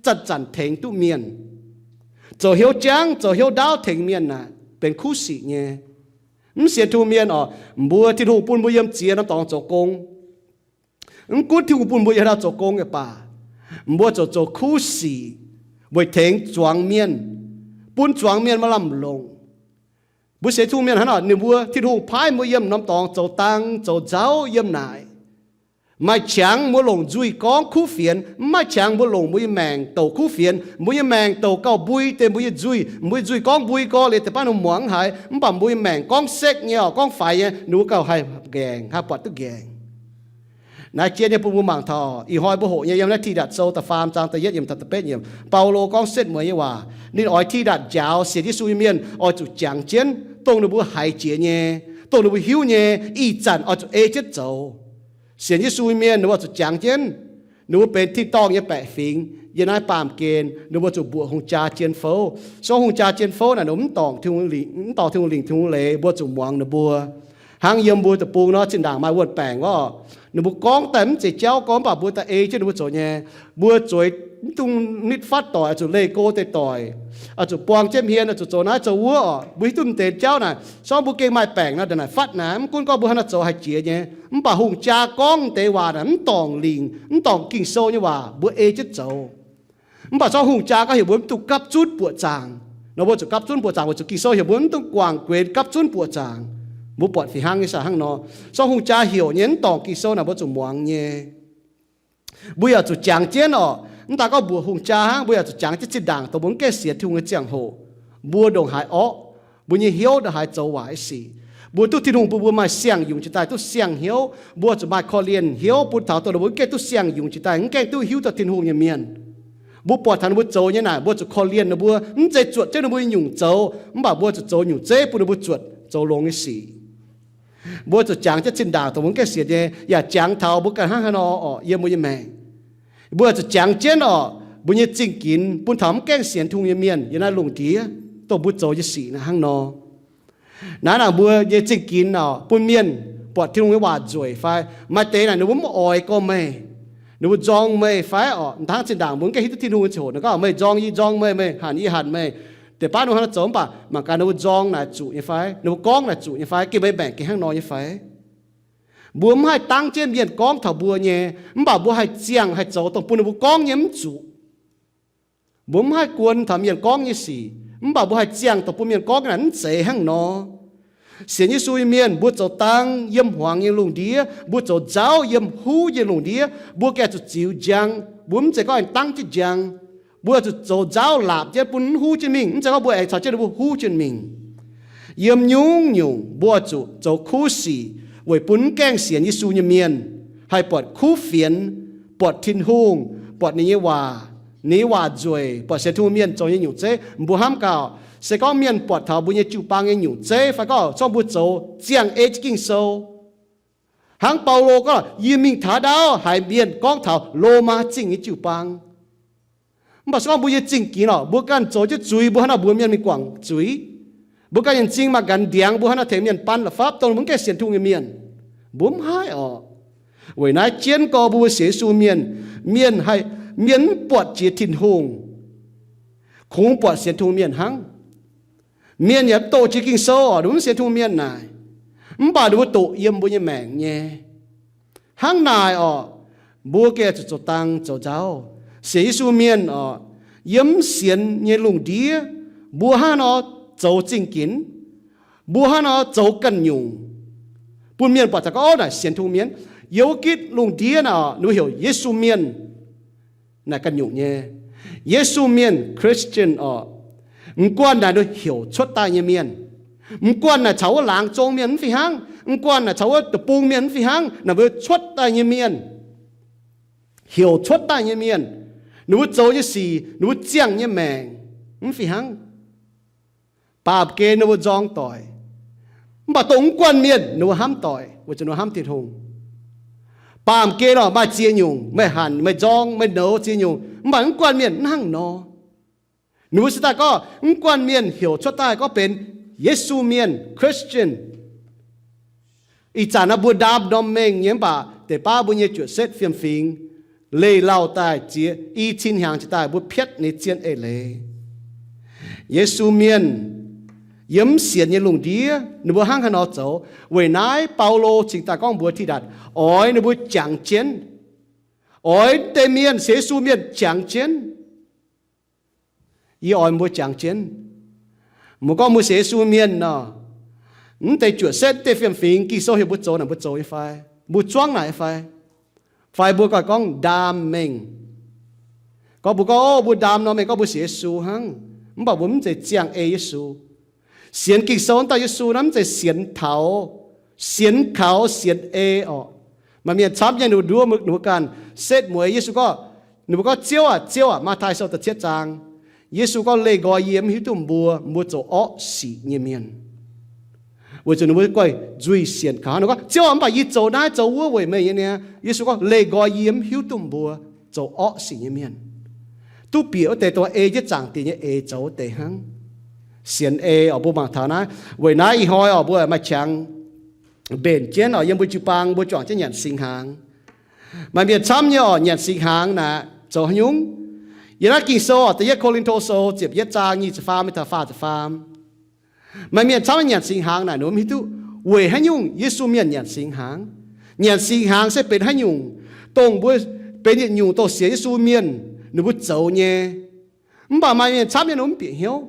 zanc-zanc tengx duqv mienh. Zoux hnyouv jangv, zoux hnyouv ndaauv tengx mienh naaic benx kuv sic nyei. Mv sienx Tin-Hungh mienh oc, mbuo Tin-Hungh bun mbuo yiem ziex norm dorngx zoux gong. Mv gunv Tin-Hungh bun mbuo yiem haaix dauh zoux gong yaac baac, mbuo zoux, zoux kuv sic weic tengx zuangx mienh, bun zuangx mienh maaih lamh longc. Mbuo sienx Tin-Hungh mienh hnangv nor, ninh mbuo, Tin-Hungh paaiv mbuo yiem norm dorngx zoux dang zoux nzauv yiem naaic. Maaih qangx mbuo longc nzuih gorngv kuv fienx, mv maaih qangx mbuo longc mbuo nyei maengc douc kuv fienx. Mbuo nyei maengc douc gauh mbui deix mbuo nyei nzuih. Mbuo nyei nzuih gorngv mbui gorx liuz deix baav ninh muangx mv haiz, mv baac mbuo nyei maengc gorngv sekv nyei oc, gorngv faix nyei, ninh mbuo gauh haih nqaengc, haih buatc duqv nqaengc. Naaiv jien nyei bun mbuo mangc taux, ih hnoi mbuo hoqc nyei yiem naaiv Tidatc Sou da'faam zaang da'yietv yiemc taux da'betv yiemc, Baulo gorngv setv mueiz nyei waac. Ninh oix Tidatc njaaux sienx Yesu nyei mienh oix zuqc jangx jienv dongh ninh mbuo haiz jiex nyei, dongh ninh mbuo hiuv nyei, ih zanc oix zuqc ei jienv zoux. Sienx Yesu nyei mienh ninh mbuo oix zuqc jangx jienv. Ninh mbuo benx tin-dorngh nyei baeqc fingx yiem naaiv baamh gen, ninh mbuo zuqc mbuoqc hungh jaa jien fouv. Se gorngv hungh jaa jien fouv naaic ninh mbuo mv dorngc Tin-Hungh lingc, mv dorngc Tin-Hungh lingc, Tin-Hungh leiz, mbuo zuqc muangx ninh mbuo. Hnangv yiem mbuo deic-bung nor, zinh ndaangc maaih wuonh baengc orqc, ninh mbuo gorngv daaih mv zeiz jauv gorngv, mv baac mbuo daaih ei jienv ninh mbuo zoux nyei. Mbuo zueiz mv dungx nitv fatv doic, oix zuqc leih go deix doic, oix zuqc buang jienv hmien, oix zuqc zoux naaiv zoux wuov orqc. Mbuo hiuv duqv m'deix jauv naaic, se gorngv mbuo gengh maaih baengc nor, ndongc naaic fatv naaic, mv gunv gorngv mbuo haaix nor zoux haih jiex nyei. Mv baac hungh jaa gorngv m'deix waac naaic mv dorngc lingc, mv dorngc Ging-Sou nyei waac, mbuo ei jienv zoux. Mv baac se gorngv hungh jaa gorngv heuc mbuo mv dungx gapv zunv buoqc zaangc nor, mbuo zuqc gapv zunv buoqc zaangc, weic zuqc Ging-Sou heuc mbuo mv dungx guangc guenx gapv zunv buoqc zaangc. Mbuo buatc fih hnangv nyei, se hnangv nor. Sorng hungh jaa heuc nyei, mv dorngc Ging-Sou naaic mbuo zuqc muangx nyei. Mbuo yaac zuqc jangx jienv oc. Mv daaih gorngv mbuoqc hungh jaa hnangv, mbuo yaac zuqc jangx jienv zinh ndaangc dongh mbuo mv gaengh sienx Tin-Hungh nyei ziangh hoc, mbuo ndongc haaix orqv, mbuo nyei hnyouv ndongc haaix zoux waaic sic. Mbuo duqv Tin-Hungh bun mbuo maaih siang-yungz jiex daaih, duqv siang-hnyouv, mbuo zuqc maaih korv-lienh hnyouv bun taux dongh mbuo mv gaengh duqv siang-yungz jiex daaih, mv gaengh duqv hiuv duqv Tin-Hungh nyei mienh. Mbuo buatc taux ninh mbuo zoux nyei naaic, mbuo zuqc korv-lienh ninh mbuo, mv zeiz zuotc jienv ninh mbuo nyei nyungc zoux, mv baac mbuo zuqc zoux nyungc zeiv bun ninh mbuo zuotc zoux longx nyei sic. Mbuo zuqc jangx jienv zinh ndaangc dongh mbuo mv gaengh sienx nyei, yaac jangx taux mbuo ganh hnangv haaix nor orqc yiem mbuo nyei maengc. Mbuo zuqc jangx jienv orqc mbuo nyei zingh ginx bun taux mv gaengh sienx Tin-Hungh nyei mienh yiem naaiv lungh ndiev, dongh mbuo zoux nyei sic naaiv hnangv nor. Naaiv naaic mbuo nyei zingh ginx orqc bun mienh buatc Tin-Hungh nyei waac nzueic fai maaih deix naaic ninh mbuo mv oix gorngv meih, ninh mbuo nzorng meih fai orqc, hnangv zinh ndaangc mbuo mv gaengh hiuv duqv Tin-Hungh nyei ziangh hoc, ninh gorngv meih nzorng yie nzorng meih, meih hanc yie hanc meih. Deix baav ninh mbuo hnangv nor zoux mv baac mangc gaax ninh mbuo nzorng naaic zuqc nyei fai, ninh mbuo gorngv naaic zuqc nyei fai, gengh meih maengc gengh hnangv nor nyei fai. Mbuo mv haih dangv jienv mienh gorngv taux mbuo nyei, mv baac mbuo haih ziangh haih zoux dongh bun ninh mbuo gorngv nyei mv zuqc. Mbuo mv haih guon taux mienh gorngv nyei sic, mv baac mbuo haih ziangh dongh bun mienh gorngv naaic mv zeiz hnangv nor. Sienx Yesu nyei mienh mbuo zoux dang yiem hmuangx nyei lungh ndiev, mbuo zoux nzauv yiem huv nyei lungh ndiev, mbuo gengh zuqc ziux njang. Mbuo mv zeiz gorngv aengx dangv jienv njang. Mbuo zuqc zoux nzauv laapc jienv bun mv huv jienv mingh, mv zeiz gorngv mbuo aengx caux jienv ninh mbuo huv jienv mingh. Yiem nyungc-nyungc mbuo zuqc zoux kuv sic weic bun mv gaengh sienx Yesu nyei mienh haih buatc kuv fienx, buatc Tin-Hungh, buatc ninh nyei waac, ninh nyei waac nzueic, buatc sienx Tin-Hungh mienh zoux nyei nyungc zeiv. Mbuo hnamv gaax, se gorngv mienh buatc taux mbuo nyei jiu-baang nyei nyungc zeiv fai gorngv zorqv mbuo zoux ziangh ei jienv Ging-Sou, hnangv Baulo gorngv, yie mingh taux ndaauv haiz mienh gorngv taux Lomaa Zingh nyei jiu-baang. Mv baac se gorngv mbuo nyei zingh ginx orqc, mbuo ganh zoux jienv zuiz, mbuo hnangv nor mbuox mienh mingh guangc zuiz. Mbuo ganh nyei m'zing maaih nqanx ndiangx, mbuo hnangv nor tengx mienh ban la'fapv dongh mbuo mv gaengh sienx Tin-Hungh nyei mienh. Mbuo mv haih orqc. Weic naaiv jienv gorx mbuo sienx Yesu mienh, mienh haih, mienh mv buatc jiex Tin-Hungh, kungx buatc sienx Tin-Hungh mienh hnangv. Mienh yaac mv doqc jiex Ging-Sou orqc, ninh mbuo mv sienx Tin-Hungh mienh naaic, mv baac ninh mbuo doqc yiem mbuo nyei maengc nyei. Hnangv naaic orqc, mbuo gengh zuqc zoux dang zoux nzauv. Sienx Yesu mienh orqc, yiem mv sienx nyei lungh ndiev, mbuo hnangv nor zoux zingh ginx, mbuo hnangv nor zoux ganh nyungc, bun mienh buatc taux gorngv, ov, naaic sienx Tin-Hungh mienh. Yiem wuov gitv lungh ndiev naaic orqc, ninh mbuo heuc Yesu mienh naaic ganh nyungc nyei. Yesu mienh, Christian orqc, mv guanh naaic ninh heuc cuotv daaih nyei mienh, mv guanh naaic caux wuov laangz zong mienh mv fih hnangv, mv guanh naaic caux wuov deic-bung mienh mv fih hnangv, naaic mbuo cuotv daaih nyei mienh, heuc cuotv daaih nyei mienh, ninh mbuo zoux nyei sic, ninh mbuo ziangh nyei maengc mv fih hnangv. Baamh gen ninh mbuo nzorng doic, mv baac dongh mv guanh mienh ninh mbuo hnamv doic weic zuqc ninh mbuo hnamv Tin-Hungh. Baamh gen orqc, maaih ziex nyungc, meih hanc, meih nzorng, meih nouz ziex nyungc, mv baac mv guanh mienh mv hnangv nor. Ninh mbuo se daaih gorngv mv guanh mienh heuc cuotv daaih gorngv benx Yesu mienh, Christian. Ih zanc naaiv mbuo ndaam norm mengh nyei, mv baac deix baav mbuo nyei juoqc setv fiem-fingx leih lauh daaih ziex i cin hnyangx jiex daaih mbuo piatv ninh zien eix leiz. Yesu mienh yiem mv sienx nyei lungh ndiev ninh mbuo hnangv haaix nor zoux. Weic naaiv Baulo cingx daaih gorngv mbuox Tidatc, oix ninh mbuo jangx jienv, oix deix mienh, sienx Yesu mienh jangx jienv. Yie oix mbuo jangx jienv. Mbuo gorngv mbuo sienx Yesu mienh nor, mv deix juoqc setv, mv deix fiem-fingx, Ging-Sou heuc mbuo zoux naaic mbuo zoux nyei fai? Mbuo zuangv naaic fai? Fai mbuo ganh gorngv ndaam mengh? Gorngv mbuo gorngv, o, mbuo ndaam norm mengh gorngv mbuo sienx Yesu hnangv, mv baac mbuo mv zeiz ziangh ei Yesu. Sienx Ging-Sou wuov dauh Yesu naaiv mv zeiz sienx taux, sienx kaux sienx ei orqc. Maaih mienh camv nyei ninh mbuo nduov ninh mbuo ganh setv mueiz Yesu gorngv, ninh mbuo gorngv, Ziouv aac, Ziouv aac, Matv^tai Sou da'cietv zaang, Yesu gorngv, leih nqoi yie mv hiuv duqv mbuo, mbuo zoux orqv sic nyei mienh. Weic zuqc ninh mbuo guaih nzuih sienx kaux ninh gorngv, Ziouv aac, mv baac yie zoux naaiv zoux wuov weic meih nyei niaa. Yesu gorngv, leih nqoi yie mv hiuv duqv mbuo zoux orqv sic nyei mienh. Duqv bieqc wuov deix dongh ei jienv zaangc diex nyei eix zoux wuov deix hnangv. Sienx ei orqc, mbuo mangc taux naaiv. Weic naaiv ih hnoi orqc, mbuo maaih qangx mbenc jienv orqc, yiem mbuo jiu-baang mbuo juangc jienv nyanc singx hnaangx. Maaih mienh camv nyei orqc, nyanc singx hnaangx naaic zoux haaix nyungc? Yiem naaiv Ging-Sou orqc, Da'yietv Ko^lin^to Sou ziepc yietv zaang nyic ziepc faam mingh taux faah ziepc faam. Maaih mienh camv nyanc singx hnaangx naaic ninh mbuo mv hiuv duqv weic haaix nyungc Yesu mienh nyanc singx hnaangx. Nyanc singx hnaangx se benx haaix nyungc, dongh mbuo benx yietc nyungc dongh sienx Yesu mienh ninh mbuo zoux nyei. Mv baac maaih mienh camv nyei ninh mbuo mv bieqc hnyouv.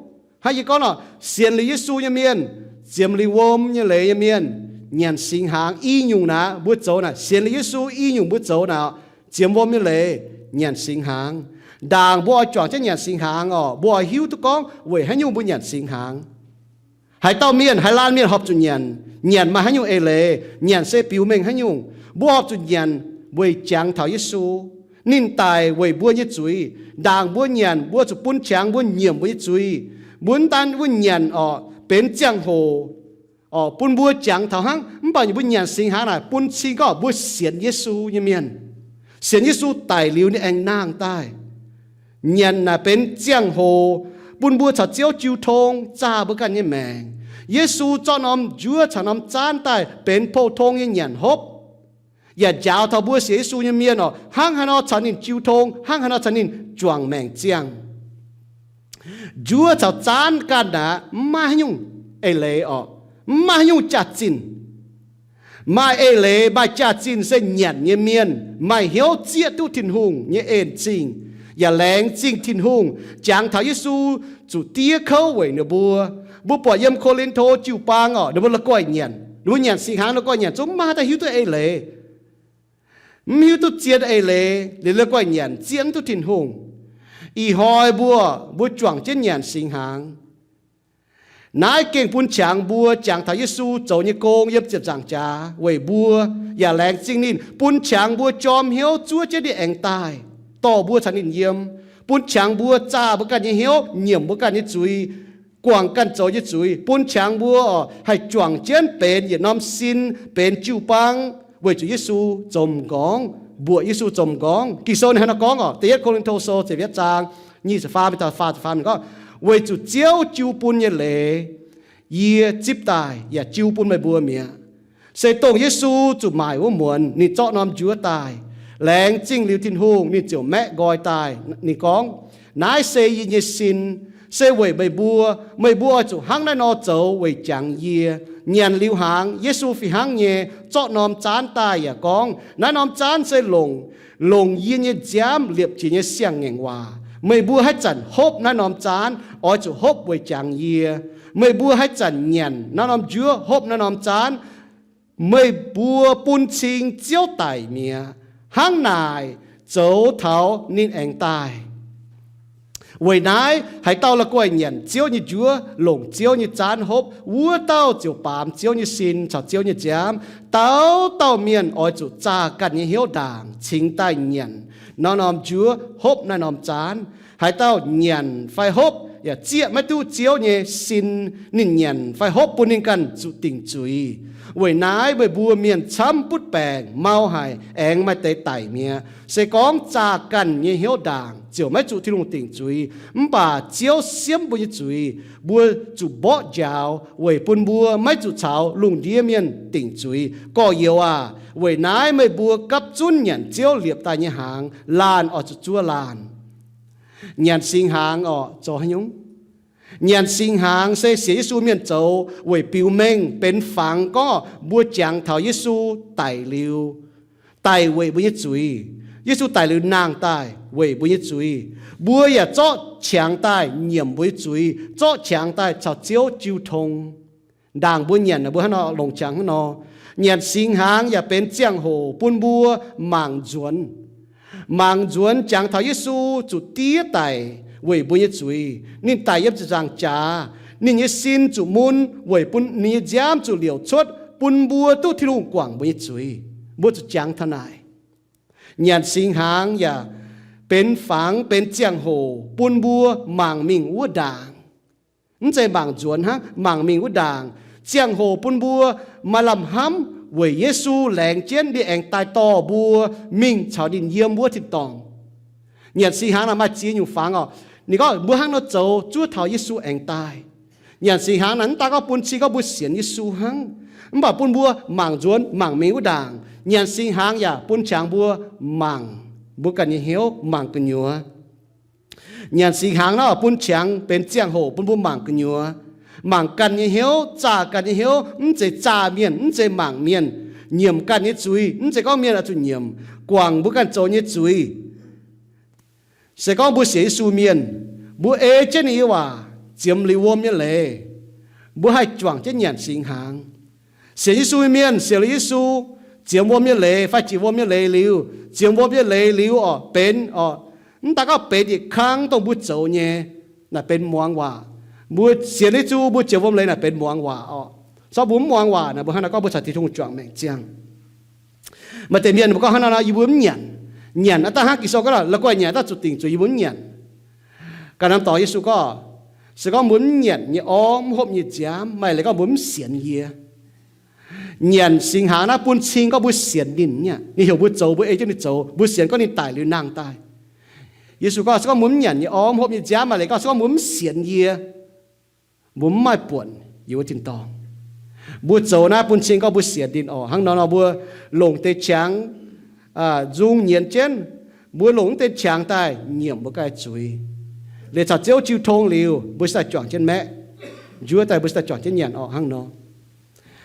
Hnangv yie gorngv nor, sienx liuz Yesu nyei mienh Ziemx liuz wuom nyei leiz nyei mienh, nyanc singx hnaangx. I nyungc naaic mbuo zoux naaic, sienx liuz Yesu i nyungc mbuo zoux naaic, ziemx wuom nyei leiz, nyanc singx hnaangx. Ndaangc mbuo oix juangc jienv nyanc singx hnaangx orqc, mbuo oix hiuv duqv gorngv weic haaix nyungc mbuo nyanc singx hnaangx. Haaix dauh mienh, haaix laanh mienh horpc zuqc nyanc, nyanc maaih haaix nyungc eix leiz, nyanc se biux mengh haaix nyungc. Mbuo horpc zuqc nyanc weic jangx taux Yesu. Ninh daic weic mbuo nyei zuiz. Ndaangc mbuo nyanc, mbuo zuqc bun qangx mbuo nyiemc mbuo nyei zuiz. Mbuo mv daan wuov nyanc orqc, benx ziangh hoc orqc, bun mbuo jangx taux hnangv. Mv baac mbuo nyanc singx hnaangx naaic bun cing gorngv mbuo sienx Yesu nyei mienh, sienx Yesu daic liuz ninh aengx nangh daaih. Nyanc naaic benx ziangh hoc bun mbuo caux Ziouv jiu tong, zaah mbuo ganh nyei maengc. Yesu zorqv norm njuov caux norm zaanv daaih benx pou-tong nyei nyanc hopv, yaac njaaux taux mbuo sienx Yesu nyei mienh orqc, hnangv haaix nor caux ninh jiu tong, hnangv haaix nor caux ninh juangc maengc ziangh. Njuov caux zaanv ganh naaic mv maaih haaix nyungc eix leiz orqc, mv maaih haaix nyungc jaax-zinh. Maaih eix leiz maaih jaax-zinh se nyanc nyei mienh maaih hnyouv zieqv duqv Tin-Hungh nyei en-zingh, yaac laengz zingh Tin-Hungh jangx taux Yesu zuqc diev kouv weic ninh mbuo. Mbuo buatc yiem Ko^lin^to jiu-baang orqc, ninh mbuo la'guaih nyanc, ninh mbuo nyanc singx hnaangx la'guaih nyanc zungv mv maaih haaix dauh hiuv duqv eix leiz. Mv hiuv duqv zien eix leiz, liuz la'guaih nyanc zieqv mv duqv Tin-Hungh. Ih hnoi mbuo, mbuo juangc jienv nyanc singx hnaangx. Naaiv gengh bun qangx mbuo jangx taux Yesu zoux nyei gong yiem ziepc nzaangc jaax weic mbuo, yaac laengz zingh ninh bun qangx mbuo jorm hnyouv zuov jienv ninh aengx daaih dorh mbuo caux ninh yiem, bun qangx mbuo zaah mbuo ganh nyei hnyouv, nyiemc mbuo ganh nyei zuiz, guangc ganh zoux nyei zuiz, bun qangx mbuo orqc haih juangc jienv benx yietc norm sin, benx jiu-baang weic zuqc Yesu zoux m'nqorngv, mbuoqc Yesu zoux m'nqorngv. Ging-Sou ninh hnangv naaiv gorngv orqc, Da'yietv Ko^lin^to Sou ziepc yietv zaang nyic ziepc faam mingh taux faah ziepc faam ninh gorngv, weic zuqc Ziouv jiu bun nyei leiz yie zipv daaih yaac jiu bun meih mbuo mi'aqv. Se dongh Yesu zuqc maaic wuov muonz ninh zorqv norm njuov daaih. Laengz zingh liuz Tin-Hungh, ninh ziouc maeqv nqoi daaih. Ninh gorngv, naaiv se yie nyei sin, se weic meih mbuo. Meih mbuo oix zuqc hnangv naaiv nor zoux weic jangx yie. Nyanc liuz hnaangx, Yesu fih hnangv nyei zorqv norm zaanv daaih yaac gorngv, naaiv norm zaanv se longc, longc yie nyei nziaamv liepc jiez nyei siang-ngaengc waac. Meih mbuo haaix zanc hopv naaiv norm zaanv, oix zuqc hopv weic jangx yie. Meih mbuo haaix zanc nyanc naaiv norm njuov, hopv naaiv norm zaanv, meih mbuo bun cing Ziouv daic mi'aqv. Hnangv naaic zoux taux ninh aengx daaih. Weic naaiv haaix dauh la'guaih nyanc Ziouv nyei njuov, longc Ziouv nyei zaanv hopv, wuov dauh ziouc baamz Ziouv nyei sin caux Ziouv nyei nziaamv. Dauh dauh mienh oix zuqc zaah ganh nyei hnyouv ndaangc cingx daaih nyanc naaiv norm njuov, hopv naaiv norm zaanv. Haaix dauh nyanc fai hopv yaac zieqv maiv duqv Ziouv nyei sin. Ninh nyanc fai hopv bun ninh ganh zuqc dingc zuiz. Weic naaiv meih mbuo mienh camv butv baengc, mau haic, aengx maaih deix daic mi'aqv. Se gorngv zaah ganh nyei hnyouv ndaangc ziouc maiv zuqc Tin-Hungh dingc zuiz. Mv baac Ziouv siemv mbuo nyei zuiz, mbuo zuqc mborqv njaaux weic bun mbuo maiv zuqc caux lungh ndiev mienh dingc zuiz. Gorx-youz aac, weic naaiv meih mbuo gapv zunv nyanc Ziouv liepc daaih nyei hnaangx, laanh oix zuqc zuov laanh. Nyanc singx hnaangx orqc, zoux haaix nyungc? Nyanc singx hnaangx se sienx Yesu mienh zoux weic biux mengh benx fangx gorngv mbuo jangx taux Yesu daic liuz, daic weic mbuo nyei zuiz. Yesu daic liuz nangh daaih weic mbuo nyei zuiz. Mbuo yaac zorqv qangx daaih nyiemc mbuo nyei zuiz, zorqv qangx daaih caux Ziouv jiu tong. Ndaangc mbuo nyanc, mbuo hnangv nor longc qangx hnangv nor. Nyanc singx hnaangx yaac benx ziangh hoc bun mbuo mangc nzuonx. Mangc nzuonx jangx taux Yesu zuqc diev daic weic mbuo nyei zuiz. Ninh daic yiem ziepc nzaangc jaax. Ninh nyei sin zuqc mun weic bun ninh nyei nziaamv zuqc liouc cuotv bun mbuo duqv Tin-Hungh guangc mbuo nyei zuiz. Mbuo zuqc jangx taux naaic. Nyanc singx hnaangx yaac benx fangx benx ziangh hoc bun mbuo mangc mingh wuov ndaangc. Mv zeiz mangc nzuonx hnangv, mangc mingh wuov ndaangc. Ziangh hoc bun mbuo maaih lamh hnamv weic Yesu laengz jienv ninh aengx daaih dorh mbuo mingh caux ninh yiem wuov tin-dorngh. Nyanc singx hnaangx naaic maaih ziex nyungc fangx orqc. Ninh gorngv mbuo hnangv nor zoux zuov taux Yesu aengx daaih. Nyanc singx hnaangx naaic mv daan gorngv bun cing gorngv mbuo sienx Yesu hnangv, mv baac bun mbuo mangc nzuonx mangc mingh wuov ndaangc. Nyanc singx hnaangx yaac bun qangx mbuo mangc mbuo ganh nyei hnyouv, mangc gu'nyuoz. Nyanc singx hnaangx naaic bun qangx benx ziangh hoc bun mbuo mangc gu'nyuoz, mangc ganh nyei hnyouv, zaah ganh nyei hnyouv, mv zeiz zaah mienh, mv zeiz mangc mienh, nyiemc ganh nyei zuiz, mv zeiz gorngv mienh oix zuqc nyiemc, guangc mbuo ganh zoux nyei zuiz. Se gorngv mbuo sienx Yesu mienh, mbuo ei jienv ninh nyei waac, ziemx liuz wuom nyei leiz, Mbuo haih juangc jienv nyanc singx hnaangx. Sienx Yesu nyei mienh sienx liuz Yesu, ziemx wuom nyei leiz fai jiex wuom nyei leiz liuz, ziemx wuom nyei leiz liuz orqc, benx orqc, mv daaih gorngv benx yietc kangv dongh mbuo zoux nyei, naaic benx muangx waac. Mbuo sienx Yesu, mbuo ziemx wuom leiz naaic benx muangx waac orqc. Zorqv mbuo mv muangx waac naaic, mbuo hnangv naaic gorngv mbuo caux Tin-Hungh juangc maengc ziangh. Maaih deix mienh mbuo gorngv hnangv nor, yie mbuo mv nyanc. Nyanc aqv, daaih hnangv Ging-Sou gorngv la'guaih nyanc daaih zuqc dingc zuqc yie mbuo mv nyanc. Ganh norm dorngx Yesu gorngv, se gorngv mbuo mv nyanc nyei orv, mv hopv nyei nziaamv, maaih leiz gorngv mbuo mv sienx yie. Nyanc singx hnaangx naaiv bun cing gorngv mbuo sienx ninh nyei. Ninh heuc mbuo zoux, mbuo ei jienv ninh zoux. Mbuo sienx gorngv ninh daic liuz nangh daaih. Yesu gorngv, se gorngv mbuo mv nyanc nyei orv, mv hopv nyei nziaamv, maaih leiz gorngv se gorngv mbuo mv sienx yie, mbuo mv maaih buonc yiem wuov tin-dorngh. Mbuo zoux naaiv bun cing gorngv mbuo sienx ninh orqc. Hnangv nor nor mbuo longc deix qangx nzung nyienz jienv, mbuo longc mv deix qangx daaih nyiemc mbuo ganh zuiz. Liuz caux Ziouv jiu tong liuz, mbuo se daaih juangc jienv maeqv. Njuov daaih mbuo se daaih juangc jienv nyanc orqc hnangv nor.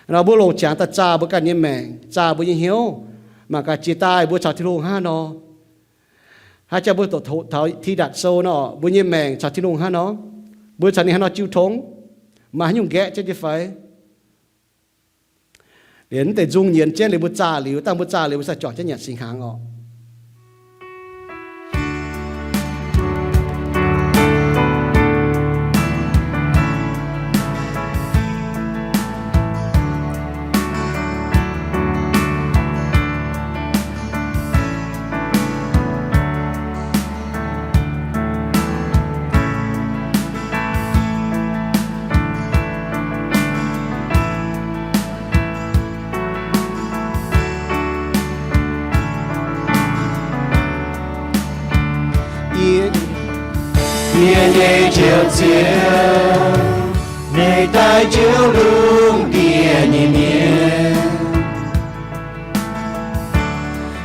Nor mbuo longc qangx daaih zaah mbuo ganh nyei maengc, zaah mbuo nyei hnyouv, mangc gaax jiex daaih mbuo caux Tin-Hungh hnangv nor. Haaix jangx mbuo doqc taux Tidatc Sou nor, mbuo nyei maengc caux Tin-Hungh hnangv nor, mbuo caux ninh hnangv nor jiu tong, maaih haaix nyungc nqaeqv jienv nyei fai? Liuz mv deix nzung nyienz jienv liuz mbuo zaah liuz, dangh mbuo zaah liuz mbuo sai juangc jienv nyanc singx hnaangx orqc. Yie nyei Njoux Ziouv, meih daaih njoux lungh ndiev nyei mienh.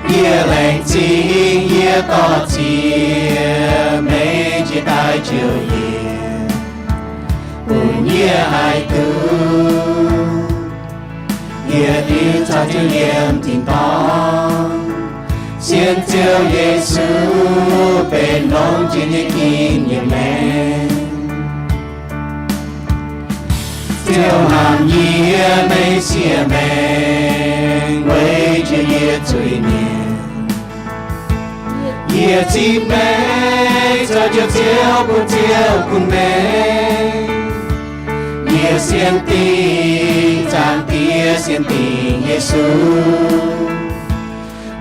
Yie laengz zingh yie dorh ziex meih jiex daaih njoux yie, bun yie haih duqv yietc liuz caux Ziouv yiem tin-dorngh, sienx Ziouv Yesu benx longx jiex nyei gin nyei maengc. Ziouv hnamv yie, meih siev maengc weic jiex yie zuiz-mienh. Yie zipv maengc caux Njoux Ziouv bun Ziouv gunv maengc. Yie sienx dingc Zaangc Diex, sienx dingc Yesu,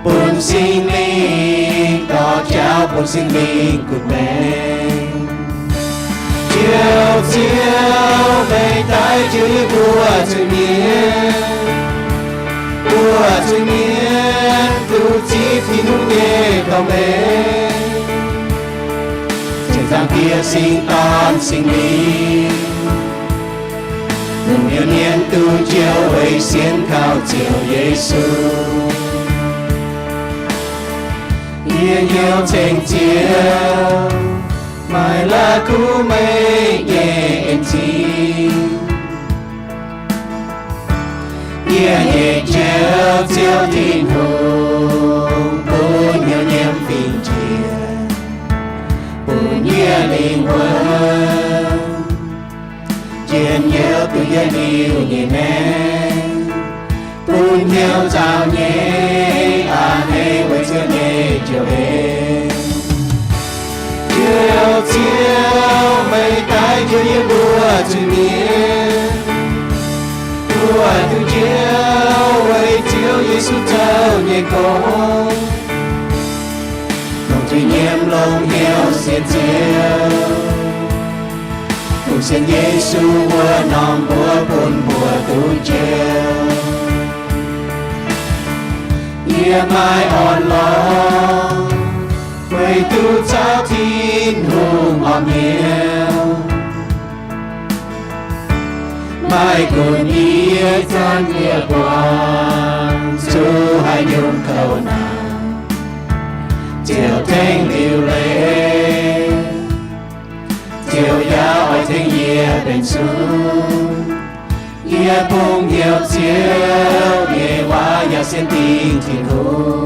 bun Singx Lingh dorh jauv, bun Singx Lingh gunv maengc. Njoux Ziouv, meih daaih njoux yie mbuo zuiz-mienh. Mbuo zuiz-mienh duqv zipv Tin-Hungh nyei dorh maengc, ceng Zaangc Diex, Singx Dorn, Singx Lingh, lungh ndiev mienh duqv njoux weic sienx kaux Ziouv Yesu. Yie hnyouv ceng Ziouv, maaih la'kuqv meih nyei en-zingh. Yie nyei Njoux Ziouv Tin-Hungh, bun hnyouv nyiemv fingx-jiex, bun yie lingh wuonh njien-youh duqv yietc liuz nyei maengc, bun hnyouv nzauh nyei a'hneiv weic Ziouv nyei njoux en. Njoux Ziouv, meih daaih njoux yie mbuo zuiz-mienh. Mbuo duqv njoux weic Ziouv Yesu zoux nyei gorngv, longc zuiz-nyiemv longc hnyouv sienx Ziouv, dongh sienx Yesu wuov norm mbuox bun mbuo duqv njoux. Yie maaih orn-lorqc weic duqv caux Tin-Hungh orn-mienh. Maaih gunv yie zanc yie buangh zuqc haaix nyungc kouv naanc, Ziouv tengx liuc leiz. Ziouv yaac oix tengx yie benx sung. Yie bungx hnyouv Ziouv nyei waac yaac sienx dingc Tin-Hungh.